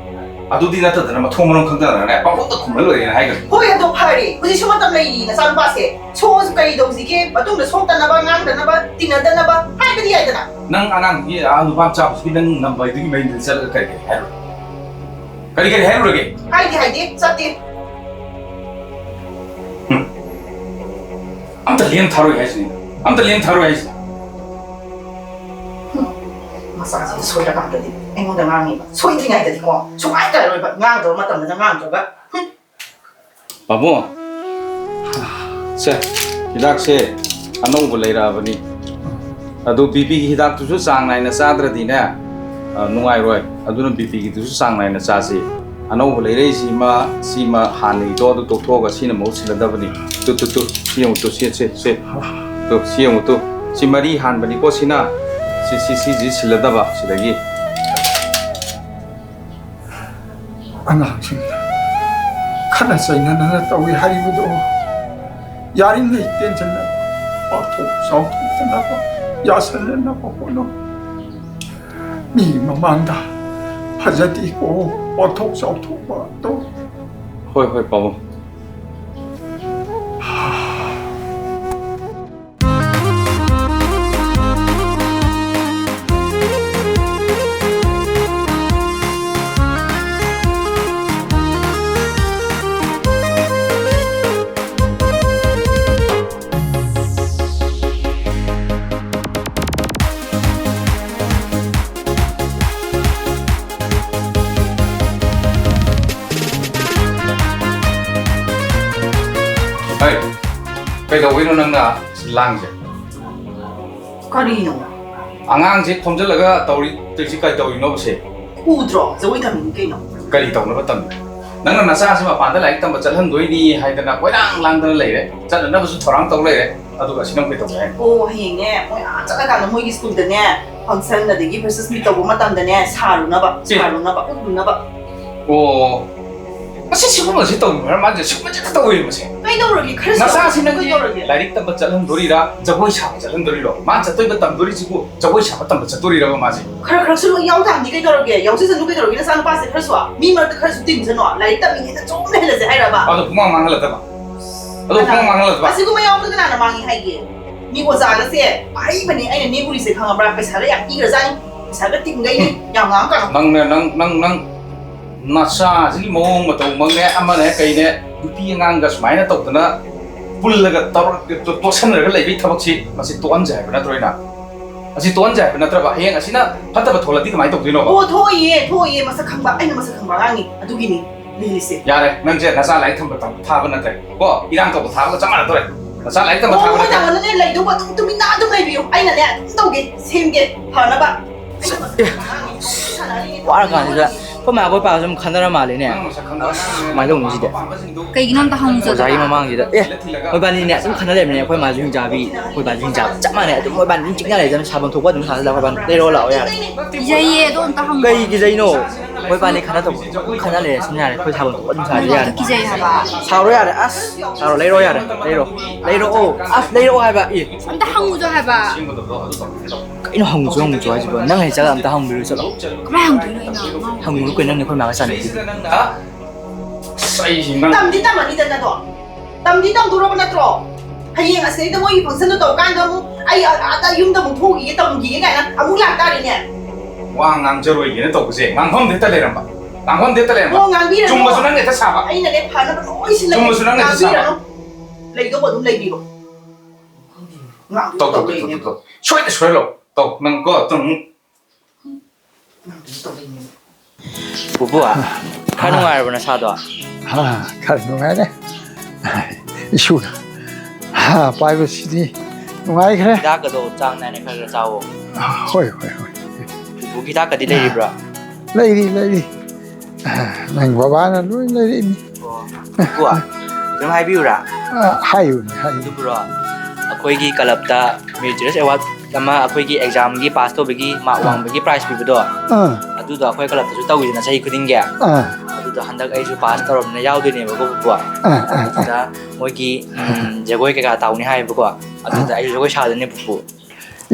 ꯑꯗꯨꯗꯤ ꯅꯠꯇꯗꯅ ꯃꯊꯣꯡ ꯃꯔꯝ ꯈꯪꯗꯅꯅꯦ ꯄꯪꯈꯨꯝꯗ ꯈꯨꯝꯃ ꯂꯣꯏꯔꯦꯅ ꯍꯥꯏꯒꯅꯨ꯫ ꯍꯣꯏ, ꯑꯗꯣ ꯐꯔꯦ, ꯍꯧꯖꯤꯛꯁꯨ ꯃꯇꯝ ꯂꯩꯔꯤ, ꯅꯆꯥꯅꯨꯄꯥꯁꯦ ꯁꯣꯛꯑꯁꯨ ꯀꯔꯤ ꯇꯧꯁꯤꯒꯦ, ꯃꯇꯨꯡꯗ ꯁꯣꯛꯇꯅꯕ, ꯉꯥꯡꯗꯅꯕ, ꯇꯤꯟꯅꯗꯅꯕ ꯍꯥꯏꯕꯗꯤ ꯌꯥꯏꯗꯅ꯫ ꯅꯪ ꯑꯉꯥꯡꯗꯨꯒꯤ ꯑꯥ ꯅꯨꯄꯥ ꯃꯆꯥ ꯍꯧꯖꯤꯛꯀꯤ ꯅꯪ ꯅꯝꯕ ꯍꯥꯏꯗꯨꯒꯤ ꯃꯌꯨꯝꯗ ꯆꯠꯂꯒ ꯀꯔꯤ ꯀꯔꯤ ꯍꯥꯏꯔꯨꯔꯦ? ꯀꯔꯤ ꯀꯔꯤ ꯍꯥꯏꯔꯨꯔꯒꯦ? ꯍꯥꯏꯗꯤ ꯍꯥꯏꯗꯦ, ꯆꯠꯇꯦ꯫ ꯍꯨꯝ꯫ ꯑꯝꯇ ꯂꯦꯝ ꯊꯥꯔꯣꯏ ꯍꯥꯏꯁꯤꯅꯤ꯫ ꯑꯝꯇ ꯂꯦꯝ ꯊꯥꯔꯣꯏ ꯍꯥꯏꯁꯤꯅꯤ꯫ ꯍꯨꯝ꯫ ꯃꯆꯥꯁꯤꯡ ꯁꯣꯏꯔꯀꯥꯟꯗꯗꯤ ꯑꯩꯉꯣꯟꯗ ꯉꯥꯡꯉꯤꯕ꯫ ꯁꯣꯏꯗ꯭ꯔꯤꯉꯩꯗꯗꯤꯀꯣ ꯁꯨꯡꯍꯥꯏ ꯇꯥꯔꯣꯏꯕ꯫ ꯉꯥꯡꯗꯕ ꯃꯇꯝꯗꯅ ꯉꯥꯡꯗ꯭ꯔꯒ꯫ ꯍꯨꯝ꯫ ꯄꯥꯕꯨꯡ, ꯁꯦ, ꯍꯤꯗꯥꯛꯁꯦ ꯑꯅꯧꯕ ꯂꯩꯔꯛꯑꯕꯅꯤ꯫ ꯑꯗꯨ ꯕꯤ ꯄꯤꯒꯤ ꯍꯤꯗꯥꯛꯇꯨꯁꯨ ꯆꯥꯡ ꯅꯥꯏꯅ ꯆꯥꯗ꯭ꯔꯗꯤꯅꯦ, ꯑ, ꯅꯨꯡꯉꯥꯏꯔꯣꯏ꯫ ꯑꯗꯨꯅ ꯕꯤ ꯄꯤꯒꯤꯗꯨꯁꯨ ꯆꯥꯡ ꯅꯥꯏꯅ ꯆꯥꯁꯤ꯫ ꯑꯅꯧꯕ ꯂꯩꯔꯛꯏꯁꯤꯃ, ꯁꯤꯃ ꯍꯥꯟꯅꯒꯤꯗꯣ ꯑꯗꯨ ꯇꯣꯛꯊꯣꯛꯑꯒ ꯁꯤꯅ ꯃꯍꯨꯠ ꯁꯤꯜꯂꯗꯕꯅꯤ꯫ ꯇꯨ, ꯇꯨ, ꯇꯨ, ꯁꯤ ꯌꯦꯡꯉꯨ ꯇꯨ, ꯁꯤ, ꯁꯤ, ꯇꯨ, ꯁꯤ ꯌꯦꯡꯉꯨ ꯇꯨ꯫ ꯁꯤ ꯃꯔꯤ ꯍꯥꯟꯕꯅꯤꯀꯣ ꯁꯤꯅ꯫ ꯁꯤ, ꯁꯤ, ꯁꯤꯁꯤ ꯁꯤꯜꯂꯗꯕ ꯁꯤꯗꯒꯤ꯫ ꯑꯉꯥꯡꯁꯤꯡꯗ ꯈꯠꯅ ꯆꯩꯅꯗꯅ ꯇꯧꯏ ꯍꯥꯏꯔꯤꯕꯗꯣ ꯌꯥꯔꯤꯉꯩ ꯇꯦꯟꯁꯤꯟꯅꯕ, ꯄꯥꯛꯊꯣꯛ ꯆꯥꯎꯊꯣꯛꯇꯅꯕ ꯌꯥꯁꯤꯟꯅꯅꯕ ꯍꯣꯠꯅꯧ꯫ ꯃꯤ ꯃꯃꯥꯡꯗ ꯐꯖꯗꯦꯀꯣ, ꯄꯥꯛꯊꯣꯛ ꯆꯥꯎꯊꯣꯛꯄ ꯇꯧ꯫ ꯍꯣꯏ, ꯍꯣꯏ, ꯄꯥꯕꯨꯡ꯫ ꯍꯩ, ꯀꯩꯗꯧꯕꯩꯅꯣ ꯅꯪꯅ ꯂꯥꯡꯉꯤꯁꯦ? ꯀꯔꯤꯅꯣ? ꯑꯉꯥꯡꯁꯦ ꯈꯣꯝꯖꯤꯜꯂꯒ ꯇꯧꯔꯤ, ꯇꯧꯔꯤꯁꯤ ꯀꯔꯤ ꯇꯧꯔꯤꯅꯣꯕ ꯁꯦ? ꯎꯗ꯭ꯔꯣ? ꯖꯒꯣꯏ ꯇꯝꯃꯤꯅꯤ ꯀꯩꯅꯣ꯫ ꯀꯔꯤ ꯇꯧꯅꯕ ꯇꯝꯃꯤ? ꯅꯪꯅ ꯅꯆꯥꯁꯤ ꯃꯄꯥꯟꯗ ꯂꯥꯏꯔꯤꯛ ꯇꯝꯕ ꯆꯠꯍꯟꯗꯣꯏꯅꯤ ꯍꯥꯏꯗꯅ ꯀꯣꯏꯂꯥꯡ ꯂꯥꯡꯗꯅ ꯂꯩꯔꯦ, ꯆꯠꯅꯅꯕꯁꯨ ꯊꯧꯔꯥꯡ ꯇꯧ ꯂꯩꯔꯦ, ꯑꯗꯨꯒ ꯑꯁꯤ ꯅꯪ ꯀꯩꯗꯧꯒꯦ ꯍꯥꯏꯅꯣ? ꯑꯣ, ꯍꯌꯦꯡꯅꯦ ꯃꯣꯏ ꯑꯥ ꯆꯠꯂꯀꯥꯟꯗ ꯃꯣꯏꯒꯤ ꯁ꯭ꯀꯨꯜꯗꯅꯦ function ꯑꯗꯒꯤ freshers meet ꯇꯧꯕ ꯃꯇꯝꯗꯅꯦ ꯁꯥꯔꯨꯅꯕ, ꯑꯦ꯫ ꯁꯥꯔꯨꯅꯕ, ꯎꯠꯂꯨꯅꯕ꯫ ꯑꯣ, ꯑꯁꯤ ꯁꯤꯒꯨꯝꯕꯁꯤ ꯇꯧꯕ ꯃꯔꯝ ꯃꯥꯁꯦ ꯁꯤꯒꯨꯝꯕꯁꯤ ꯈꯛꯇ ꯇꯧꯋꯦ ꯃꯁꯦ꯫ ꯀꯩꯗꯧꯔꯒꯦ? ꯈꯔꯁꯨ ꯅꯆꯥꯁꯤ ꯅꯪꯒꯤ ꯀꯩꯗꯧꯔꯒꯦ? ꯂꯥꯏꯔꯤꯛ ꯇꯝꯕ ꯆꯠꯍꯟꯗꯣꯔꯤꯔꯥ, ꯖꯒꯣꯏ ꯁꯥꯕ ꯆꯠꯍꯟꯗꯣꯔꯤꯔꯣ? ꯃꯥ ꯆꯠꯇꯣꯏꯕ ꯇꯝꯗꯣꯔꯤꯁꯤꯕꯨ ꯖꯒꯣꯏ ꯁꯥꯕ ꯇꯝꯕ ꯆꯠꯇꯣꯔꯤꯔꯕ ꯃꯥꯁꯦ? ꯈꯔ ꯈꯔꯁꯨ ꯂꯣꯏ ꯌꯥꯎ ꯇꯥꯕꯅꯤ ꯀꯩꯗꯧꯔꯒꯦ? ꯌꯥꯎꯖꯁꯅꯨ ꯀꯩꯗꯧꯔꯒꯦ? ꯅꯆꯥꯅꯨꯄꯥꯁꯦ ꯈꯔꯁꯨ ꯃꯤ ꯃꯔꯛꯇ ꯈꯔꯁꯨ ꯇꯤꯟꯁꯅꯣ꯫ ꯂꯥꯏꯔꯤꯛ ꯇꯝꯃꯤꯉꯩꯗ ꯆꯨꯝꯅ ꯍꯦꯜꯂꯁꯦ ꯍꯥꯏꯔꯕ? ꯑꯗꯣ ꯄꯨꯡꯃꯥꯡ ꯃꯥꯡꯍꯜꯂꯛꯇꯕ꯫ ꯑꯗꯣ ꯀꯅꯥ? ꯄꯨꯡꯃꯥꯡ ꯃꯥꯡꯍꯜꯂꯛꯇꯕ꯫ ꯑꯁꯤꯒꯨꯝꯕ ꯌꯥꯎꯕꯗ ꯀꯅꯥꯅ ꯃꯥꯡꯉꯤ ꯍꯥꯏꯒꯦ? ꯃꯤ ꯑꯣꯖꯥꯒꯁꯦ ꯑꯍꯩꯕꯅꯦ ꯑꯩꯅ ꯅꯦꯛꯎꯔꯤꯁꯦ ꯈꯪꯉꯕ꯭ꯔꯥ? ꯄꯩꯁꯥꯒ ꯌꯥꯝ ꯄꯤꯈ꯭ꯔꯖꯥꯠꯅꯤ꯫ ꯄꯩꯁꯥꯒ ꯇꯤꯡꯒꯩꯅꯤ꯫ ꯎꯝ꯫ ꯌꯥꯝ ꯉꯥꯡꯉꯛꯀꯅꯨ꯫ ꯅꯪꯅ, ꯅꯪ, ꯅꯪ, ꯅꯪ ꯅꯆꯥꯁꯤꯒꯤ ꯃꯑꯣꯡ ꯃꯇꯧꯃꯛꯅꯦ, ꯑꯃꯅꯦ ꯀꯩꯅꯦ, ꯅꯨꯄꯤ ꯑꯉꯥꯡꯒ ꯁꯨꯃꯥꯏꯅ ꯇꯧꯗꯅ ꯄꯨꯜꯂꯒ ꯇꯧꯔ-, ꯇꯣ-, ꯇꯣꯠꯁꯟꯅꯔꯒ ꯂꯩꯕꯒꯤ ꯊꯕꯛꯁꯤ ꯃꯁꯤ ꯇꯣꯛꯍꯟꯁꯦ ꯍꯥꯏꯕ ꯅꯠꯇ꯭ꯔꯣ ꯑꯩꯅ? ꯑꯁꯤ ꯇꯣꯛꯍꯟꯁꯦ ꯍꯥꯏꯕ ꯅꯠꯇ꯭ꯔꯕ? ꯍꯌꯦꯡ ꯑꯁꯤꯅ ꯐꯠꯇꯕ ꯊꯣꯛꯂꯗꯤ ꯀꯃꯥꯏꯅ ꯇꯧꯗꯣꯏꯅꯣꯕ? ꯑꯣ, ꯊꯣꯛꯑꯣꯏꯌꯦ, ꯊꯣꯛꯑꯣꯏꯌꯦ, ꯃꯁꯛ ꯈꯪꯕ, ꯑꯩꯅ ꯃꯁꯛ ꯈꯪꯕ ꯑꯉꯥꯡꯅꯤ, ꯑꯗꯨꯒꯤꯅꯤ ꯂꯩꯔꯤꯁꯦ꯫ ꯌꯥꯔꯦ, ꯅꯪꯁꯦ ꯅꯆꯥ ꯂꯥꯏꯔꯤꯛ ꯇꯝꯕ ꯇꯝ-, ꯊꯥꯕ ꯅꯠꯇ꯭ꯔꯦ ꯀꯣ? ꯏꯔꯥꯡ ꯇꯧꯕ ꯊꯥꯕꯒ ꯆꯞ ꯃꯥꯟꯅꯗꯣꯔꯦ꯫ ꯅꯆꯥ ꯂꯥꯏꯔꯤꯛ ꯇꯝꯕ ꯑꯣ, ꯊꯥꯕ ꯃꯣꯏ ꯅꯠꯇ꯭ꯔꯦ꯫ ꯇꯥꯃꯣꯅꯅꯦ ꯂꯩꯗꯧꯕ ꯑꯗꯨꯝ ꯇꯨꯃꯤꯟꯅ ꯑꯗꯨꯝ ꯂꯩꯕꯤꯌꯨ, ꯑꯩꯅꯅꯦ ꯑꯗꯨꯝ ꯇꯧꯒꯦ, ꯁꯦꯝꯒꯦ ꯐꯅꯕ꯫ ꯑꯦ, ꯋꯥꯔ ꯀꯥꯟꯁꯤꯗ ꯑꯩꯈꯣꯏ ꯃꯥ ꯑꯩꯈꯣꯏ ꯄꯥꯁꯨ ꯑꯗꯨꯝ ꯈꯟꯅꯔ ꯃꯥꯜꯂꯦꯅꯦ꯫ ꯑꯁ, ꯀꯃꯥꯏꯅ ꯇꯧꯕꯅꯣ ꯁꯤꯗꯤ? ꯀꯩꯒꯤꯅꯣ ꯑꯝꯇ ꯍꯪꯉꯨ ꯆꯠꯂꯣ꯫ ꯑꯣꯖꯥꯒꯤ ꯃꯃꯥꯡꯁꯤꯗ꯫ ꯑꯦ, ꯃꯣꯏꯕꯥꯅꯤꯅꯦ ꯑꯗꯨꯝ ꯈꯟꯅ ꯂꯩꯕꯅꯦ꯫ ꯑꯩꯈꯣꯏ ꯃꯥꯁꯨ ꯍꯤꯡꯆꯥꯕꯤ, ꯑꯩꯈꯣꯏ ꯕꯥꯁꯨ ꯍꯤꯡꯆꯥꯕꯤ꯫ ꯆꯞ ꯃꯥꯟꯅꯩ꯫ ꯑꯗꯨꯝ ꯃꯣꯏꯕꯥꯅꯤ ꯑꯗꯨꯝ ꯆꯤꯛꯅ ꯂꯩꯗꯅ ꯁꯥꯐꯝ ꯊꯣꯛꯄ ꯑꯗꯨꯝ ꯁꯥꯖꯜꯂ ꯑꯩꯈꯣꯏ ꯕꯥꯅꯤ ꯂꯩꯔꯛꯑꯣ ꯂꯥꯛꯑꯣ ꯌꯥꯔꯦ꯫ ꯀꯤꯖꯩꯌꯦ, ꯑꯗꯣ ꯑꯝꯇ ꯍꯪꯉꯣ꯫ ꯀꯩ ꯀꯤꯖꯩꯅꯣ? ꯃꯣꯏꯕꯥꯅꯤ ꯈꯟꯅ ꯇꯧꯕ ꯑꯗꯨꯝ ꯈꯟꯅ ꯂꯩꯔꯦ꯫ ꯁꯨꯝ ꯌꯥꯔꯦ꯫ ꯑꯩꯈꯣꯏ ꯁꯥꯐꯝ ꯊꯣꯛꯄ ꯑꯗꯨꯝ ꯁꯥꯖ ꯅꯪ ꯌꯥꯔꯦ꯫ ꯑꯗꯨ ꯀꯤꯖꯩ ꯍꯥꯏꯕ꯫ ꯁꯥꯎꯔꯣ ꯌꯥꯔꯦ꯫ ꯑꯁ, ꯁꯥꯎꯔꯣ꯫ ꯂꯩꯔꯛꯑꯣ ꯌꯥꯔꯦ꯫ ꯂꯩꯔꯛꯑꯣ꯫ ꯂꯩꯔꯛꯑꯣ꯫ ꯑꯁ, ꯂꯩꯔꯛꯑꯣ ꯍꯥꯏꯕ꯫ ꯑꯦ꯫ ꯑꯝꯇ ꯍꯪꯉꯨꯆꯣ ꯍꯥꯏꯕ꯫ ꯀꯩꯅꯣ ꯍꯪꯉꯨꯆꯣ, ꯍꯪꯉꯨꯆꯣ ꯍꯥꯏꯁꯤꯕꯣ? ꯅꯪ ꯍꯦꯛ ꯆꯠꯂ ꯑꯝꯇ ꯍꯪꯕꯤꯔꯨ ꯆꯠꯂꯣ꯫ ꯀꯃꯥꯏ ꯍꯪꯗꯣꯏꯅꯣ ꯑꯩꯅ? ꯍꯪꯉꯨꯔꯣ ꯀꯩꯅꯣ, ꯅꯪꯅ ꯑꯩꯈꯣꯏ ꯃꯥꯒ ꯆꯥꯟꯅꯩꯗꯨꯗꯤ꯫ ꯑꯩꯁꯤ ꯅꯪ ꯇꯝꯗꯤ ꯇꯝꯃꯅꯤꯗꯅ ꯑꯗꯣ꯫ ꯇꯝꯗꯤ ꯇꯝꯗꯣꯔꯕ ꯅꯠꯇ꯭ꯔꯣ? ꯍꯌꯦꯡ ꯑꯁꯤꯗꯩꯗ ꯃꯣꯏꯒꯤ ꯐꯪꯁꯟꯗꯣ ꯇꯧꯔꯀꯥꯟꯗ ꯑꯃꯨꯛ ꯑꯩ ꯑ-, ꯑꯥꯗ ꯌꯨꯝꯗ ꯑꯃꯨꯛ ꯊꯣꯛꯈꯤꯒꯦ, ꯇꯝꯈꯤꯒꯦ ꯀꯥꯏꯅ ꯑꯃꯨꯛ ꯂꯥꯛꯇꯥꯔꯦꯅꯦ꯫ ꯋꯥ ꯉꯥꯡꯖꯔꯣꯏꯒꯦꯅ ꯇꯧꯕꯁꯦ ꯉꯥꯡꯐꯝꯗ ꯍꯦꯛꯇ ꯂꯩꯔꯝꯕ꯫ ꯉꯥꯡꯐꯝꯗ ꯍꯦꯛꯇ ꯂꯩꯔꯝꯕ꯫ ꯑꯣ, ꯉꯥꯡꯕꯤꯔꯅꯨ꯫ ꯆꯨꯝꯕꯁꯨ ꯅꯪꯅ ꯍꯦꯛꯇ ꯁꯥꯕ꯫ ꯑꯩꯅꯅꯦ ꯐꯅꯕ ꯂꯣꯏ ꯁꯤꯜꯂꯒꯦ꯫ ꯆꯨꯝꯕꯁꯨ ꯅꯪꯅ ꯍꯦꯛꯇ ꯁꯥꯕ꯫ ꯉꯥꯡꯕꯤꯔꯅꯨ꯫ ꯂꯩꯗꯧꯕ ꯑꯗꯨꯝ ꯂꯩꯕꯤꯔꯣ꯫ ꯉꯥꯡꯗꯤ ꯇꯧ, ꯇꯧ, ꯇꯧ, ꯇꯧ, ꯂꯩꯅꯦ꯫ ꯇꯧ, ꯇꯧ꯫ ꯁꯣꯏꯗ ꯁꯣꯏꯍꯜꯂꯣ꯫ ꯇꯧ, ꯅꯪ ꯀꯣ, ꯇꯧ꯫ ꯄꯨꯄꯨ, ꯈꯔ ꯅꯨꯡꯉꯥꯏꯔꯕ ꯅꯁꯥꯗꯣ? ꯑꯥ, ꯈꯔ ꯅꯨꯡꯉꯥꯏꯔꯦ꯫ ꯏꯁꯨꯅ, ꯑꯥ, ꯄꯥꯏꯕꯁꯤꯗꯤ ꯅꯨꯡꯉꯥꯏꯈ꯭ꯔꯦ꯫ ꯍꯤꯗꯥꯛꯀꯗꯣ ꯆꯥꯡ ꯅꯥꯏꯅ ꯈꯔ ꯈꯔ ꯆꯥꯋꯣ꯫ ꯍꯣꯏ, ꯍꯣꯏ, ꯍꯣꯏ꯫ ꯄꯨꯄꯨꯒꯤ ꯍꯤꯗꯥꯛꯀꯗꯤ ꯂꯩꯔꯤꯕ꯭ꯔꯥ? ꯂꯩꯔꯤ, ꯂꯩꯔꯤ꯫ ꯅꯪ ꯕꯕꯥꯅ ꯂꯣꯏ ꯂꯩꯔꯛꯏꯅꯤ꯫ ꯑꯣ, ꯄꯨꯄꯨ, ꯀꯩꯅꯣꯝ ꯍꯥꯏꯕꯤꯌꯨꯔꯥ? ꯑꯥ, ꯍꯥꯏꯌꯨꯅꯦ, ꯍꯥꯏꯌꯨꯅꯦ꯫ ꯑꯗꯨꯕꯨꯔꯣ, ꯑꯩꯈꯣꯏꯒꯤ ꯀꯂꯕꯇ Meritorious Award ꯑꯃ ꯑꯩꯈꯣꯏꯒꯤ examꯒꯤ pass ꯇꯧꯕꯒꯤ mark ꯑꯥ꯫ ꯋꯥꯡꯕꯒꯤ prize ꯄꯤꯕꯗꯣ, ꯑꯥ꯫ ꯑꯗꯨꯗꯣ ꯑꯩꯈꯣꯏ ꯀꯂꯕꯇꯁꯨ ꯇꯧꯋꯤꯗꯅ ꯆꯍꯤ ꯈꯨꯗꯤꯡꯒꯤ꯫ ꯑꯥ꯫ ꯑꯗꯨꯗꯣ ꯍꯟꯗꯛ ꯑꯩꯁꯨ pass ꯇꯧꯔꯕꯅꯤꯅ ꯌꯥꯎꯗꯣꯏꯅꯦꯕꯀꯣ, ꯄꯨꯄꯨ꯫ ꯑꯥ, ꯑꯥ, ꯑꯥ꯫ ꯑꯗꯨꯗ ꯃꯣꯏꯒꯤ, ꯎꯝ, ꯖꯒꯣꯏ ꯀꯩꯀꯥ ꯇꯧꯅꯤ ꯍꯥꯏꯌꯦꯕꯀꯣ꯫ ꯑꯗꯨꯗ ꯑꯥ꯫ ꯑꯩꯁꯨ ꯖꯒꯣꯏ ꯁꯥꯗꯣꯏꯅꯦ, ꯄꯨꯄꯨ꯫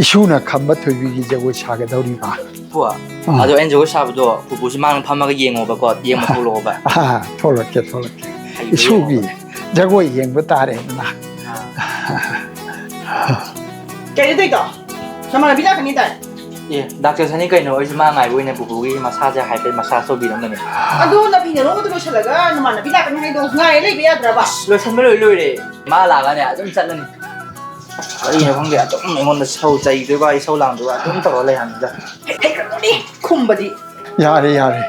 ꯏꯁꯨꯅ ꯈꯝꯕ ꯊꯣꯏꯕꯤꯒꯤ ꯖꯒꯣꯏ ꯁꯥꯒꯗꯧꯔꯤꯕ꯫ ꯄꯨꯄꯨ, ꯑꯥ꯫ ꯑꯗꯣ ꯑꯩꯅ ꯖꯒꯣꯏ ꯁꯥꯕꯗꯣ ꯄꯨꯄꯨꯁꯤ ꯃꯥꯡꯗ ꯐꯝꯃꯒ ꯌꯦꯡꯉꯣꯕꯀꯣ, ꯌꯦꯡꯕ ꯊꯣꯛꯂꯛꯑꯣꯕ꯫ ꯑꯥ, ꯊꯣꯛꯂꯛꯀꯦ, ꯊꯣꯛꯂꯛꯀꯦ꯫ ꯍꯩꯕ꯭ꯔꯥ ꯏꯁꯨꯒꯤ ꯌꯦꯡꯉꯣꯕ꯫ ꯖꯒꯣꯏ ꯌꯦꯡꯕ ꯇꯥꯔꯦꯗꯅ꯫ ꯑꯥ꯫ ꯀꯩꯅꯣ ꯇꯧꯔꯤꯗꯣ? ꯅꯃꯥꯟꯅꯕꯤ ꯂꯥꯛꯀꯅꯤ ꯗꯥꯏ? ꯑꯦ, ꯗꯥꯛꯇꯔ ꯁꯅꯤ ꯀꯩꯅꯣ, ꯑꯩꯁꯨ ꯃꯥ ꯉꯥꯏꯕ ꯑꯣꯏꯅ ꯄꯨꯄꯨꯒꯤ massage ꯍꯥꯏꯐꯦꯠ massage ꯇꯧꯕꯤꯔꯝꯕꯅꯦ꯫ ꯑꯗꯣ ꯅꯥꯄꯤ ꯅꯔꯣꯡꯒꯗꯣ ꯂꯣꯏꯁꯤꯜꯂꯒ ꯅꯃꯥꯟꯅꯕꯤ ꯂꯥꯛꯀꯅꯤ ꯍꯥꯏꯗꯣ ꯉꯥꯏꯔ ꯂꯩꯕ ꯌꯥꯗ꯭ꯔꯕ? ꯂꯣꯏꯁꯟꯕ ꯂꯣꯏ ꯂꯣꯏꯔꯦ꯫ ꯃꯥ ꯂꯥꯛꯑꯒꯅꯦ ꯑꯗꯨꯝ ꯆꯠꯂꯅꯤ꯫ ꯀꯔꯤꯅꯣ ꯈꯪꯗꯦ, ꯑꯗꯨꯝ ꯑꯩꯉꯣꯟꯗ ꯁꯧ ꯆꯩꯗꯣꯏꯕ, ꯏꯁꯧ ꯂꯥꯡꯗꯣꯏꯕ ꯑꯗꯨꯝ ꯇꯧꯔ ꯂꯩ ꯍꯥꯏꯕꯅꯤꯗ꯫ ꯍꯦꯛ ꯍꯦꯛ ꯈꯨꯝꯕꯗꯤ꯫ ꯌꯥꯔꯦ, ꯌꯥꯔꯦ꯫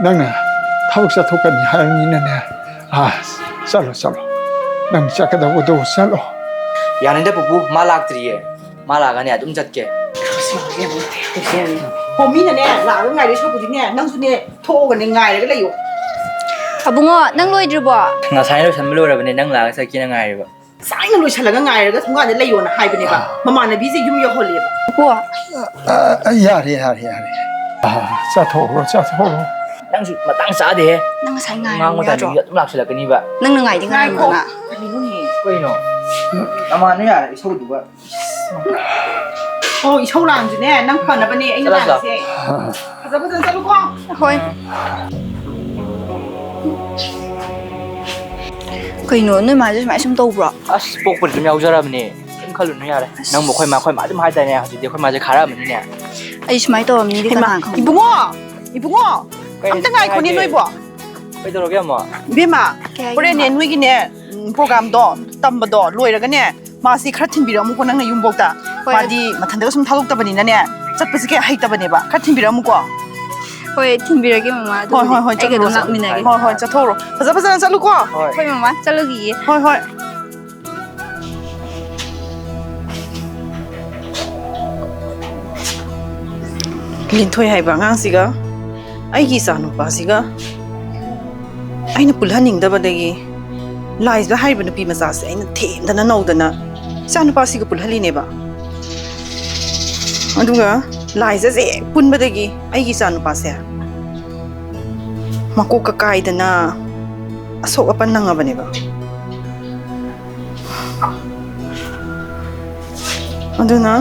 ꯅꯪꯅ ꯊꯕꯛ ꯆꯠꯊꯣꯛꯀꯅꯤ ꯍꯥꯏꯕꯅꯤꯅꯅꯦ꯫ ꯑꯥ, ꯆꯠꯂꯣ, ꯆꯠꯂꯣ꯫ ꯅꯪ ꯆꯠꯀꯗꯧꯕꯗꯣ ꯆꯠꯂꯣ꯫ ꯌꯥꯅꯤꯗ ꯄꯨꯄꯨ, ꯃꯥ ꯂꯥꯛꯇ꯭ꯔꯤꯌꯦ꯫ ꯃꯥ ꯂꯥꯛꯑꯒꯅꯦ ꯑꯗꯨꯝ ꯆꯠꯀꯦ꯫ ꯍꯣ, ꯃꯤꯅꯅꯦ ꯂꯥꯛꯑꯒ ꯉꯥꯏꯗꯣꯏ ꯁꯔꯨꯛꯄꯨꯗꯤꯅꯦ, ꯅꯪꯁꯨꯅꯦ ꯊꯣꯛꯑꯒꯅꯦ ꯉꯥꯏꯔꯒ ꯂꯩꯌꯣ꯫ ꯑꯕꯨꯡꯉꯣ, ꯅꯪ ꯂꯣꯏꯗ꯭ꯔꯤꯕꯣ? ꯉꯁꯥꯏꯅ ꯂꯣꯏꯁꯟꯕ ꯂꯣꯏꯔꯕꯅꯦ, ꯅꯪ ꯂꯥꯛꯑꯒ ꯆꯠꯀꯦꯅ ꯉꯥꯏꯔꯤꯕ꯫ ꯉꯁꯥꯏꯅ ꯂꯣꯏꯁꯜꯂꯒ ꯉꯥꯏꯔꯒ ꯊꯣꯡꯒꯥꯟꯗ ꯂꯩꯌꯣꯅ ꯍꯥꯏꯕꯅꯦꯕ꯫ ꯑꯥ꯫ ꯃꯃꯥꯟꯅꯕꯤꯁꯦ ꯌꯨꯝ ꯌꯧꯍꯜꯂꯦꯕ꯫ ꯄꯨꯄꯨ꯫ ꯑ, ꯑ, ꯌꯥꯔꯦ, ꯌꯥꯔꯦ, ꯌꯥꯔꯦ꯫ ꯑ, ꯆꯥꯊꯣꯛꯎꯔꯣ, ꯆꯥꯊꯣꯛꯎꯔꯣ꯫ ꯅꯪꯁꯨ ꯃꯇꯥꯡ ꯆꯥꯗꯦꯍꯦ꯫ ꯅꯪ ꯉꯁꯥꯏ ꯉꯥꯡꯕ ꯉꯥꯏꯔꯝꯃꯦ ꯌꯥꯗ꯭ꯔꯣ? ꯇꯥꯏꯃꯤꯡꯗ ꯑꯗꯨꯝ ꯂꯥꯛꯁꯤꯜꯂꯛꯀꯅꯤꯕ꯫ ꯅꯪꯅ ꯉꯥꯏꯗꯤ ꯉꯥꯏꯈꯣ꯫ ꯉꯥꯏꯔꯝꯃꯣꯅ꯫ ꯀꯔꯤꯅꯣꯅꯦ? ꯀꯩꯅꯣ? ꯅꯃꯥꯟꯅ ꯌꯥꯔꯦ ꯏꯁꯧꯗꯨꯒ꯫ ꯑꯣ, ꯏꯁꯧ ꯂꯥꯡꯁꯤꯅꯦ, ꯅꯪ ꯐꯅꯕꯅꯦ ꯑꯩꯅ ꯆꯠꯂꯁꯤ ꯂꯥꯡꯁꯦ꯫ ꯂꯥꯛꯑꯣ꯫ ꯐꯖ ꯐꯖꯅ ꯆꯠꯂꯨꯀꯣ꯫ ꯍꯣꯏ꯫ ꯀꯩꯅꯣ, ꯅꯣꯏ ꯃꯥꯁꯦ ꯁꯨꯃꯥꯏꯅ ꯁꯨꯝ ꯇꯧꯕ꯭ꯔꯣ? ꯑꯁ, ꯄꯣꯛꯄꯗꯤ ꯑꯗꯨꯝ ꯌꯥꯎꯖꯔꯕꯅꯦ꯫ ꯀꯩꯝ ꯈꯜꯂꯨꯅꯨ, ꯌꯥꯔꯦ꯫ ꯑꯁ꯫ ꯅꯪꯕꯨ ꯑꯩꯈꯣꯏ ꯃꯥ, ꯑꯩꯈꯣꯏ ꯃꯥ ꯑꯗꯨꯝ ꯍꯥꯏꯗꯥꯏꯅꯦ? ꯍꯧꯖꯤꯛꯇꯤ ꯑꯩꯈꯣꯏ ꯃꯥꯁꯦ ꯈꯥꯔꯛꯑꯃꯅꯤꯅꯦ꯫ ꯑꯩ ꯁꯨꯃꯥꯏꯅ ꯇꯧꯔꯝꯅꯤꯗꯤ ꯍꯩꯃꯥ, ꯀꯅꯥꯅ ꯈꯪꯕ? ꯏꯕꯨꯡꯉꯣ! ꯏꯕꯨꯡꯉꯣ! ꯀꯩ ꯑꯝꯇ ꯉꯥꯏꯈꯣꯅꯦ ꯍꯥꯏꯒꯦ? ꯅꯣꯏꯕꯣ꯫ ꯀꯩꯗꯧꯔꯒꯦ ꯑꯃꯨꯛ? ꯏꯕꯦꯝꯃ, ꯀꯩ ꯍꯥꯏꯒꯦ, ꯍꯣꯔꯦꯟꯅꯦ ꯏꯃꯥ? ꯅꯣꯏꯒꯤꯅꯦ, ꯎꯝ, programꯗꯣ, ꯇꯝꯕꯗꯣ ꯂꯣꯏꯔꯒꯅꯦ, ꯃꯥꯁꯤ ꯈꯔ ꯊꯤꯟꯕꯤꯔꯝꯃꯨꯀꯣ ꯅꯪꯅ ꯌꯨꯝꯕꯣꯛꯇ꯫ ꯍꯣꯏ, ꯃꯥꯗꯤ ꯃꯊꯟꯗꯒ ꯁꯨꯝ ꯊꯥꯗꯣꯛꯇꯕꯅꯤꯅꯅꯦ, ꯆꯠꯄꯁꯦ ꯀꯌꯥ ꯍꯩꯇꯕꯅꯦꯕ꯫ ꯈꯔ ꯊꯤꯟꯕꯤꯔꯝꯃꯨꯀꯣ꯫ ꯍꯣꯏ, ꯊꯤꯟꯕꯤꯔꯒꯦ ꯃꯃꯥ꯫ ꯍꯣꯏ, ꯑꯗꯨꯕꯨꯗꯤ ꯍꯣꯏ, ꯍꯣꯏ, ꯑꯩꯒ ꯑꯗꯨꯝ ꯆꯠꯂꯨꯔꯣ, ꯆꯠꯂꯨꯔꯣ꯫ ꯂꯥꯛꯃꯤꯟꯅꯒꯦ꯫ ꯍꯣꯏ, ꯍꯣꯏ, ꯆꯠꯊꯣꯛꯎꯔꯣ꯫ ꯐꯖ ꯐꯖꯅ ꯆꯠꯂꯨꯀꯣ꯫ ꯍꯣꯏ꯫ ꯍꯣꯏ ꯃꯃꯥ, ꯆꯠꯂꯨꯈꯤꯒꯦ꯫ ꯍꯣꯏ, ꯍꯣꯏ꯫ ꯂꯤꯟꯊꯣꯏ ꯍꯥꯏꯕ ꯑꯉꯥꯡꯁꯤꯒ ꯑꯩꯒꯤ ꯏꯆꯥꯅꯨꯄꯥꯁꯤꯒ ꯑꯩꯅ ꯄꯨꯜꯍꯟꯅꯤꯡꯗꯕꯗꯒꯤ ꯂꯥꯏꯖ ꯍꯥꯏꯔꯤꯕ ꯅꯨꯄꯤ ꯃꯆꯥꯁꯦ ꯑꯩꯅ ꯊꯦꯝꯗꯅ ꯅꯧꯗꯅ ꯏꯆꯥꯅꯨꯄꯥꯁꯤꯒ ꯄꯨꯜꯍꯜꯂꯤꯅꯦꯕ꯫ ꯑꯗꯨꯒ ꯂꯥꯏꯖꯁꯦ ꯍꯦꯛ ꯄꯨꯟꯕꯗꯒꯤ ꯑꯩꯒꯤ ꯏꯆꯥꯅꯨꯄꯥꯁꯦ ꯃꯀꯣꯛꯀ ꯀꯥꯏꯗꯅ ꯑꯁꯣꯛ ꯑꯄꯟ ꯅꯪꯉꯕꯅꯦꯕ꯫ ꯑꯗꯨꯅ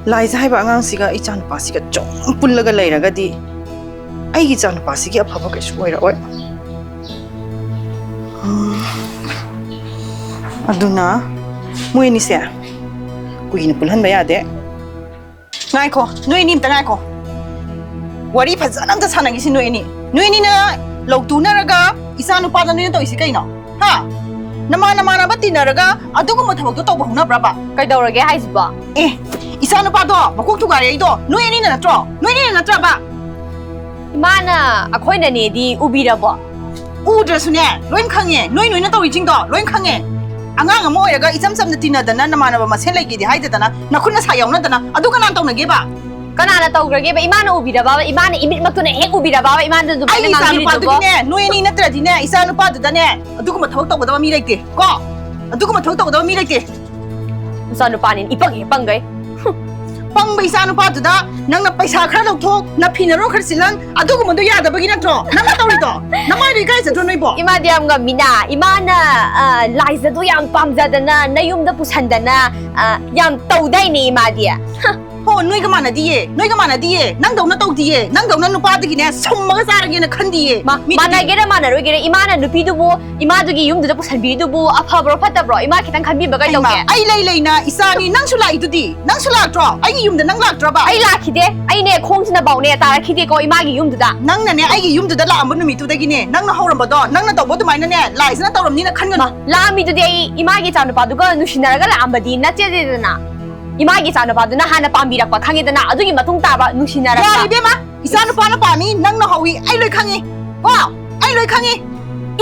ꯂꯥꯏꯖ ꯍꯥꯏꯕ ꯑꯉꯥꯡꯁꯤꯒ ꯏꯆꯥꯅꯨꯄꯥꯁꯤꯒ ꯁꯨꯝ ꯄꯨꯜꯂꯒ ꯂꯩꯔꯒꯗꯤ ꯑꯩꯒꯤ ꯏꯆꯥꯅꯨꯄꯥꯁꯤꯒꯤ ꯑꯐꯕ ꯀꯩꯁꯨ ꯑꯣꯏꯔꯛꯑꯣꯏ꯫ ꯎꯝ꯫ ꯑꯗꯨꯅ ꯃꯣꯏ ꯑꯅꯤꯁꯦ ꯀꯨꯏꯅ ꯄꯨꯜꯍꯟꯕ ꯌꯥꯗꯦ꯫ ꯉꯥꯏꯈꯣ, ꯅꯣꯏ ꯑꯅꯤ ꯑꯝꯇ ꯉꯥꯏꯈꯣ꯫ ꯋꯥꯔꯤ ꯐꯖꯅ ꯑꯝꯇ ꯁꯥꯟꯅꯈꯤꯁꯤ ꯅꯣꯏ ꯑꯅꯤ꯫ ꯅꯣꯏ ꯑꯅꯤꯅ ꯂꯧ ꯇꯨꯅꯔꯒ ꯏꯆꯥ ꯅꯨꯄꯥꯗ ꯅꯣꯏꯅ ꯇꯧꯔꯤꯁꯤ ꯀꯩꯅꯣ? ꯍꯥ? ꯅꯃꯥꯟ ꯅꯃꯥꯟꯅꯕ ꯇꯤꯟꯅꯔꯒ ꯑꯗꯨꯒꯨꯝꯕ ꯊꯕꯛꯇꯣ ꯇꯧꯕ ꯍꯧꯅꯕ꯭ꯔꯕ? ꯀꯩꯗꯧꯔꯒꯦ ꯍꯥꯏꯁꯤꯕꯣ? ꯑꯦ, ꯏꯆꯥ ꯅꯨꯄꯥꯗꯣ ꯃꯀꯣꯛ ꯊꯨꯒꯥꯏꯔꯛꯏꯗꯣ ꯅꯣꯏ ꯑꯅꯤꯅ ꯅꯠꯇ꯭ꯔꯣ? ꯅꯣꯏ ꯑꯅꯤꯅ ꯅꯠꯇ꯭ꯔꯕ? ꯏꯃꯥꯅ ꯑꯩꯈꯣꯏꯅꯅꯦꯗꯤ ꯎꯕꯤꯔꯕꯣ? ꯎꯗ꯭ꯔꯁꯨꯅꯦ, ꯂꯣꯏ ꯈꯪꯉꯦ꯫ ꯅꯣꯏ ꯅꯣꯏꯅ ꯇꯧꯔꯤꯁꯤꯡꯗꯣ ꯂꯣꯏ ꯈꯪꯉꯦ꯫ ꯑꯉꯥꯡ ꯑꯃ ꯑꯣꯏꯔꯒ ꯏꯆꯝ ꯆꯝꯅ ꯇꯤꯟꯅꯗꯅ ꯅꯃꯥꯟꯅꯕ ꯃꯁꯦꯟ ꯂꯩꯒꯦꯗꯤ ꯍꯥꯏꯗꯗꯅ ꯅꯈꯨꯠ ꯅꯁꯥ ꯌꯥꯎꯅꯗꯅ ꯑꯗꯨ ꯀꯅꯥꯅ ꯇꯧꯅꯒꯦꯕ? ꯀꯅꯥꯅ ꯇꯧꯈ꯭ꯔꯒꯦꯕ? ꯏꯃꯥꯅ ꯎꯕꯤꯔꯕꯕ? ꯏꯃꯥꯅ ꯏꯃꯤꯠꯃꯛꯇꯨꯅ ꯍꯦꯛ ꯎꯕꯤꯔꯕꯕ? ꯏꯃꯥꯅ ꯑꯗꯨꯃꯥꯏꯅ ꯑꯩꯒꯤ ꯉꯥꯡꯕꯤꯔꯤꯗꯨꯕꯣ? ꯏꯆꯥꯅꯨꯄꯥꯗꯨꯒꯤꯅꯦ, ꯅꯣꯏ ꯑꯅꯤ ꯅꯠꯇ꯭ꯔꯗꯤꯅꯦ, ꯏꯆꯥꯅꯨꯄꯥꯗꯨꯗꯅꯦ ꯑꯗꯨꯒꯨꯝꯕ ꯊꯕꯛ ꯇꯧꯒꯗꯕ ꯃꯤ ꯂꯩꯇꯦ ꯀꯣ꯫ ꯑꯗꯨꯒꯨꯝꯕ ꯊꯕꯛ ꯇꯧꯒꯗꯕ ꯃꯤ ꯂꯩꯇꯦ꯫ ꯃꯆꯥꯅꯨꯄꯥꯅꯤ ꯏꯄꯪ ꯍꯦꯛ ꯄꯪꯒꯩ꯫ ꯍꯨꯝ꯫ ꯄꯪꯕ ꯏꯆꯥꯅꯨꯄꯥꯗꯨꯗ ꯅꯪꯅ ꯄꯩꯁꯥ ꯈꯔ ꯂꯧꯊꯣꯛ, ꯅꯐꯤ ꯅꯔꯣꯟ ꯈꯔ ꯆꯤꯜꯍꯟ, ꯑꯗꯨꯒꯨꯝꯕꯗꯣ ꯌꯥꯗꯕꯒꯤ ꯅꯠꯇ꯭ꯔꯣ ꯅꯪꯅ ꯇꯧꯔꯤꯗꯣ? ꯅꯃꯥꯏꯗꯣ ꯏꯀꯥꯏꯖꯗ꯭ꯔꯣ ꯅꯣꯏꯕꯣ? ꯏꯃꯥꯗꯤ ꯌꯥꯝ ꯉꯝꯃꯤꯅ꯫ ꯏꯃꯥꯅ, ꯑ, ꯂꯥꯏꯖꯗꯣ ꯌꯥꯝ ꯄꯥꯝꯖꯗꯅ ꯅꯌꯨꯝꯗ ꯄꯨꯁꯟꯗꯅ, ꯑ, ꯌꯥꯝ ꯇꯧꯗꯥꯏꯅꯦ ꯏꯃꯥꯗꯤ? ꯍ꯫ ꯍꯣ, ꯑꯣ, ꯅꯣꯏꯒ ꯃꯥꯟꯅꯗꯤꯌꯦ, ꯅꯣꯏꯒ ꯃꯥꯟꯅꯗꯤꯌꯦ꯫ ꯅꯪꯗꯧꯅ ꯇꯧꯗꯤꯌꯦ, ꯅꯪꯗꯧꯅ ꯅꯨꯄꯥꯗꯒꯤꯅꯦ ꯁꯨꯝꯃꯒ ꯆꯥꯔꯒꯦꯅ ꯈꯟꯗꯤꯌꯦ꯫ ꯃꯥ- ꯃꯤꯗꯨꯗꯤ ꯃꯥꯟꯅꯒꯦꯔꯥ ꯃꯥꯟꯅꯔꯣꯏꯒꯦꯔꯥ, ꯏꯃꯥꯅ ꯅꯨꯄꯤꯗꯨꯕꯨ, ꯏꯃꯥꯗꯨꯒꯤ ꯌꯨꯝꯗꯨꯗ ꯄꯨꯁꯟꯕꯤꯔꯤꯗꯨꯕꯨ ꯑꯐꯕ꯭ꯔꯣ ꯐꯠꯇꯕ꯭ꯔꯣ? ꯏꯃꯥ ꯈꯤꯇꯪ ꯈꯟꯕꯤꯕ ꯍꯩꯃꯥ, ꯀꯩꯗꯧꯒꯦ? ꯑꯩ ꯂꯩ ꯂꯩꯅ ꯏꯆꯥꯅꯤ, ꯅꯪꯁꯨ ꯂꯥꯛꯏꯗꯨꯗꯤ, ꯅꯪꯁꯨ ꯂꯥꯛꯇ꯭ꯔꯣ? ꯑꯩꯒꯤ ꯌꯨꯝꯗ ꯅꯪ ꯂꯥꯛꯇ꯭ꯔꯕ? ꯑꯩ ꯂꯥꯛꯈꯤꯗꯦ꯫ ꯑꯩꯅꯦ ꯈꯣꯡꯁꯤꯅ ꯕꯥꯎꯅꯦ ꯇꯥꯔꯛꯈꯤꯗꯦꯀꯣ ꯏꯃꯥꯒꯤ ꯌꯨꯝꯗꯨꯗ꯫ ꯅꯪꯅꯅꯦ ꯑꯩꯒꯤ ꯌꯨꯝꯗꯨꯗ ꯂꯥꯛꯑꯝꯕ ꯅꯨꯃꯤꯠꯇꯨꯗꯒꯤꯅꯦ ꯅꯪꯅ ꯍꯧꯔꯝꯕꯗꯣ, ꯅꯪꯅ ꯇꯧꯕ ꯑꯗꯨꯃꯥꯏꯅꯅꯦ ꯂꯥꯏꯁꯤꯅ ꯇꯧꯔꯝꯅꯤꯅ ꯈꯟꯒꯅꯨ꯫ ꯃꯥ, ꯂꯥꯛꯑꯝꯃꯤꯗꯨꯗꯤ ꯑꯩ ꯏꯃꯥꯒꯤ ꯏꯆꯥꯅꯨꯄꯥꯗꯨꯒ ꯅꯨꯡꯁꯤꯅꯔꯒ ꯂꯥꯛꯑꯝꯕꯗꯤ ꯅꯠꯇꯦꯗꯅ꯫ ꯏꯃꯥꯒꯤ ꯏꯆꯥꯅꯨꯄꯥꯗꯨꯅ ꯍꯥꯟꯅ ꯄꯥꯝꯕꯤꯔꯛꯄ ꯈꯪꯉꯤꯗꯅ, ꯑꯗꯨꯒꯤ ꯃꯇꯨꯡ ꯇꯥꯕ ꯅꯨꯡꯁꯤꯅꯔꯛꯄ꯫ ꯌꯥꯔꯦ ꯏꯕꯦꯝꯃ, ꯏꯆꯥꯅꯨꯄꯥꯅ ꯄꯥꯝꯃꯤ, ꯅꯪꯅ ꯍꯧꯏ, ꯑꯩ ꯂꯣꯏ ꯈꯪꯉꯤ꯫ ꯀꯣ, ꯑꯩ ꯂꯣꯏ ꯈꯪꯉꯤ꯫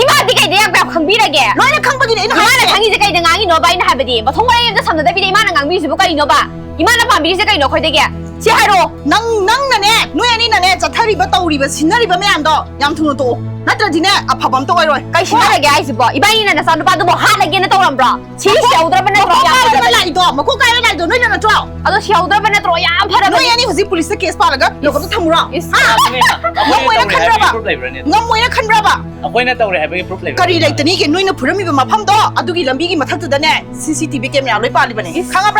ꯏꯃꯥꯗꯤ ꯀꯩꯗ ꯌꯥꯝ ꯌꯥꯝ ꯈꯪꯕꯤꯔꯒꯦ? ꯂꯣꯏꯅ ꯈꯪꯕꯒꯤꯅꯦ ꯑꯩꯅ ꯏꯃꯥꯅ ꯍꯥꯏꯁꯦ꯫ ꯈꯪꯉꯤꯁꯦ ꯀꯩꯗ ꯉꯥꯡꯉꯤꯅꯣꯕ ꯑꯩꯅ ꯍꯥꯏꯕꯗꯤ? ꯃꯊꯣꯡ ꯃꯔꯩ ꯑꯝꯇ ꯁꯝꯅꯗꯕꯤꯗ ꯏꯃꯥꯅ ꯉꯥꯡꯕꯤꯔꯤꯁꯤꯕꯨ ꯀꯩꯅꯣꯕ? ꯏꯃꯥꯅ ꯄꯥꯝꯕꯤꯔꯤꯁꯦ ꯀꯩꯅꯣ ꯑꯩꯈꯣꯏꯗꯒꯤ? ꯁꯤ ꯍꯥꯏꯔꯛꯑꯣ꯫ ꯅꯪ, ꯅꯪꯅꯅꯦ, ꯅꯣꯏ ꯑꯅꯤꯅꯅꯦ, ꯆꯠꯊꯔꯤꯕ, ꯇꯧꯔꯤꯕ, ꯁꯤꯟꯅꯔꯤꯕ ꯃꯌꯥꯝꯗꯣ ꯌꯥꯝ ꯊꯨꯅ ꯇꯣꯛꯑꯣ꯫ ꯅꯠꯇ꯭ꯔꯗꯤꯅꯦ, ꯑꯐꯕ ꯑꯝꯇ ꯑꯣꯏꯔꯣꯏ꯫ ꯀꯩ ꯁꯤꯟꯅꯔꯒꯦ ꯍꯥꯏꯁꯤꯕꯣ? ꯏꯕꯥꯅꯤꯅ ꯅꯆꯥꯅꯨꯄꯥꯗꯨꯕꯨ ꯍꯥꯠꯂꯒꯦꯅ ꯇꯧꯔꯝꯕ꯭ꯔꯣ? ꯁꯤ ꯁꯤꯍꯧꯗ꯭ꯔꯕ ꯅꯠꯇ꯭ꯔꯣ? ꯃꯀꯣꯛ ꯌꯥꯝ ꯀꯥꯏꯔꯒ ꯐꯔꯕꯅꯦ꯫ ꯂꯥꯛꯏꯗꯣ, ꯃꯀꯣꯛ ꯀꯥꯏꯔꯒ ꯂꯥꯛꯏꯗꯣ ꯅꯣꯏꯅ ꯅꯠꯇ꯭ꯔꯣ? ꯑꯗꯣ ꯁꯤꯍꯧꯗ꯭ꯔꯕ ꯅꯠꯇ꯭ꯔꯣ? ꯌꯥꯝ ꯐꯔꯕꯅꯦ꯫ ꯅꯣꯏ ꯑꯅꯤ ꯍꯧꯖꯤꯛ ꯄꯨꯂꯤꯁꯇ ꯀꯦꯁ ꯄꯥꯜꯂꯒ ꯂꯣꯀꯞꯇ ꯊꯝꯃꯨꯔꯣ? ꯏꯁ꯫ ꯍꯥ? ꯑꯗꯨꯅꯦ, ꯑꯩꯈꯣꯏꯅ ꯉꯝꯃꯣꯏꯅ ꯇꯧꯔꯦ ꯍꯥꯏꯕꯒꯤ ꯈꯟꯕ꯭ꯔꯕ? ꯄ꯭ꯔꯨꯐ ꯂꯩꯕ꯭ꯔꯅꯦ? ꯉꯝꯃꯣꯏꯅ ꯈꯟꯕ꯭ꯔꯕ? ꯑꯩꯈꯣꯏꯅ ꯇꯧꯔꯦ ꯍꯥꯏꯕꯒꯤ ꯄ꯭ꯔꯨꯐ ꯂꯩꯕ꯭ꯔꯅꯦ? ꯀꯔꯤ ꯂꯩꯇꯅꯤꯒꯦ? ꯅꯣꯏꯅ ꯐꯨꯔꯝꯃꯤꯕ ꯃꯐꯝꯗꯣ ꯑꯗꯨꯒꯤ ꯂꯝꯕꯤꯒꯤ ꯃꯊꯛꯇꯨꯗꯅꯦ ꯁꯤ ꯁꯤ ꯇꯤ ꯚꯤ ꯀꯦꯃꯦꯔꯥ ꯂꯣꯏ ꯄꯥꯜꯂꯤꯕꯅꯦ꯫ ꯏꯁ꯫ ꯈꯪꯉꯕ꯭?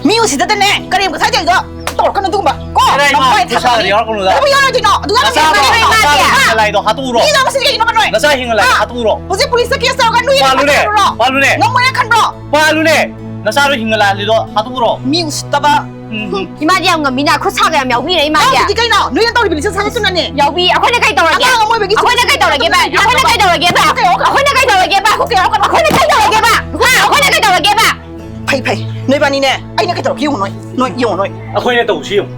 ꯃꯤ ꯎꯁꯤꯠꯇꯗꯅꯦ ꯀꯔꯦꯝ ꯀꯊꯥꯏ ꯇꯧꯔꯤꯗꯣ ꯇꯧꯔꯛꯀꯅꯨ ꯑꯗꯨꯒꯨꯝꯕ꯫ ꯀꯣ? ꯀꯗꯥꯏ ꯏꯃꯥ, ꯅꯃꯥꯏ ꯅꯁꯥꯗ ꯊꯥꯖꯤꯜꯂꯤ꯫ ꯌꯥꯎꯔꯛꯀꯅꯨꯗ꯫ ꯑꯗꯨꯕꯨ ꯌꯥꯎꯔꯣꯏꯗꯣꯏꯅꯣ? ꯑꯗꯨ ꯌꯥꯎꯔꯣꯏꯗꯣꯏꯅꯣ? ꯅꯆꯥꯗꯣ, ꯏꯃꯥꯗꯤ ꯅꯆꯥꯗꯣ ꯍꯤꯡꯍꯜꯂꯥꯏꯗꯣ ꯍꯥꯠꯇꯣꯛꯎꯔꯣ꯫ ꯃꯤꯗꯣ ꯃꯁꯤꯡ ꯀꯩꯒꯤꯅꯣ ꯃꯅꯣꯏ? ꯅꯆꯥ ꯍꯤꯡꯍꯜꯂꯥꯏꯗꯣ ꯍꯥ? ꯍꯥꯠꯇꯣꯛꯎꯔꯣ꯫ ꯍꯧꯖꯤꯛ ꯄꯨꯂꯤꯁꯇ ꯀꯦꯁ ꯇꯧꯔꯒ ꯅꯣꯏ ꯄꯥꯜꯂꯨꯅꯦ, ꯍꯥꯠꯇꯣꯛꯎꯔꯣ? ꯄꯥꯜꯂꯨꯅꯦ꯫ ꯉꯝꯃꯣꯏꯅ ꯈꯟꯕ꯭ꯔꯣ? ꯄꯥꯜꯂꯨꯅꯦ꯫ ꯅꯆꯥꯗꯣ ꯍꯤꯡꯍꯜꯂꯥꯏꯗꯣ ꯍꯥꯠꯇꯣꯛꯎꯔꯣ꯫ ꯃꯤ ꯎꯁꯤꯠꯇꯕ꯫ ꯎꯝ꯫ ꯏꯃꯥꯗꯤ ꯌꯥꯝ ꯉꯝꯃꯤꯅ, ꯈꯨꯠ ꯁꯥꯒ ꯌꯥꯝ ꯌꯥꯎꯕꯤꯅꯦ ꯏꯃꯥꯗꯤ꯫ ꯅꯪꯕꯨꯗꯤ ꯀꯩꯅꯣ? ꯅꯣꯏꯅ ꯇꯧꯔꯤꯕ ꯂꯤꯆꯠ ꯁꯥꯖꯠꯇꯨꯅꯅꯦ꯫ ꯌꯥꯎꯕꯤ, ꯑꯩꯈꯣꯏꯅ ꯀꯩ ꯇꯧꯔꯒꯦ? ꯑꯉꯥꯡ ꯑꯃ ꯑꯣꯏꯕꯒꯤ ꯑꯩꯈꯣꯏꯅ ꯀꯩ ꯇꯧꯔꯒꯦꯕ? ꯌꯥꯗ꯭ꯔꯕ? ꯑꯩꯈꯣꯏꯅ ꯀꯩ ꯇꯧꯔꯒꯦꯕ? ꯀꯩ ꯍꯥꯏꯔꯛꯀꯅꯣ? ꯑꯩꯈꯣꯏꯅ ꯀꯩ ꯇꯧꯔꯒꯦꯕ? ꯑꯩꯈꯣꯏꯅ ꯀꯩ ꯇꯧꯔꯒꯦꯕ? ꯍꯥ? ꯑꯩꯈꯣꯏꯅ ꯀꯩ ꯇꯧꯔꯒꯦꯕ? ꯐꯩ, ꯐꯩ꯫ ꯅꯣꯏꯕꯥꯅꯤꯅꯦ, ꯑꯩꯅ ꯀꯩ ꯇꯧꯔꯛꯀꯦ ꯌꯦꯡꯉꯨ ꯅꯣꯏ꯫ ꯅꯣꯏ ꯌꯦꯡꯉꯨ ꯅꯣꯏ꯫ ꯑꯩꯈꯣꯏꯅ ꯇꯧꯁꯤ ꯌꯦꯡꯉꯨ꯫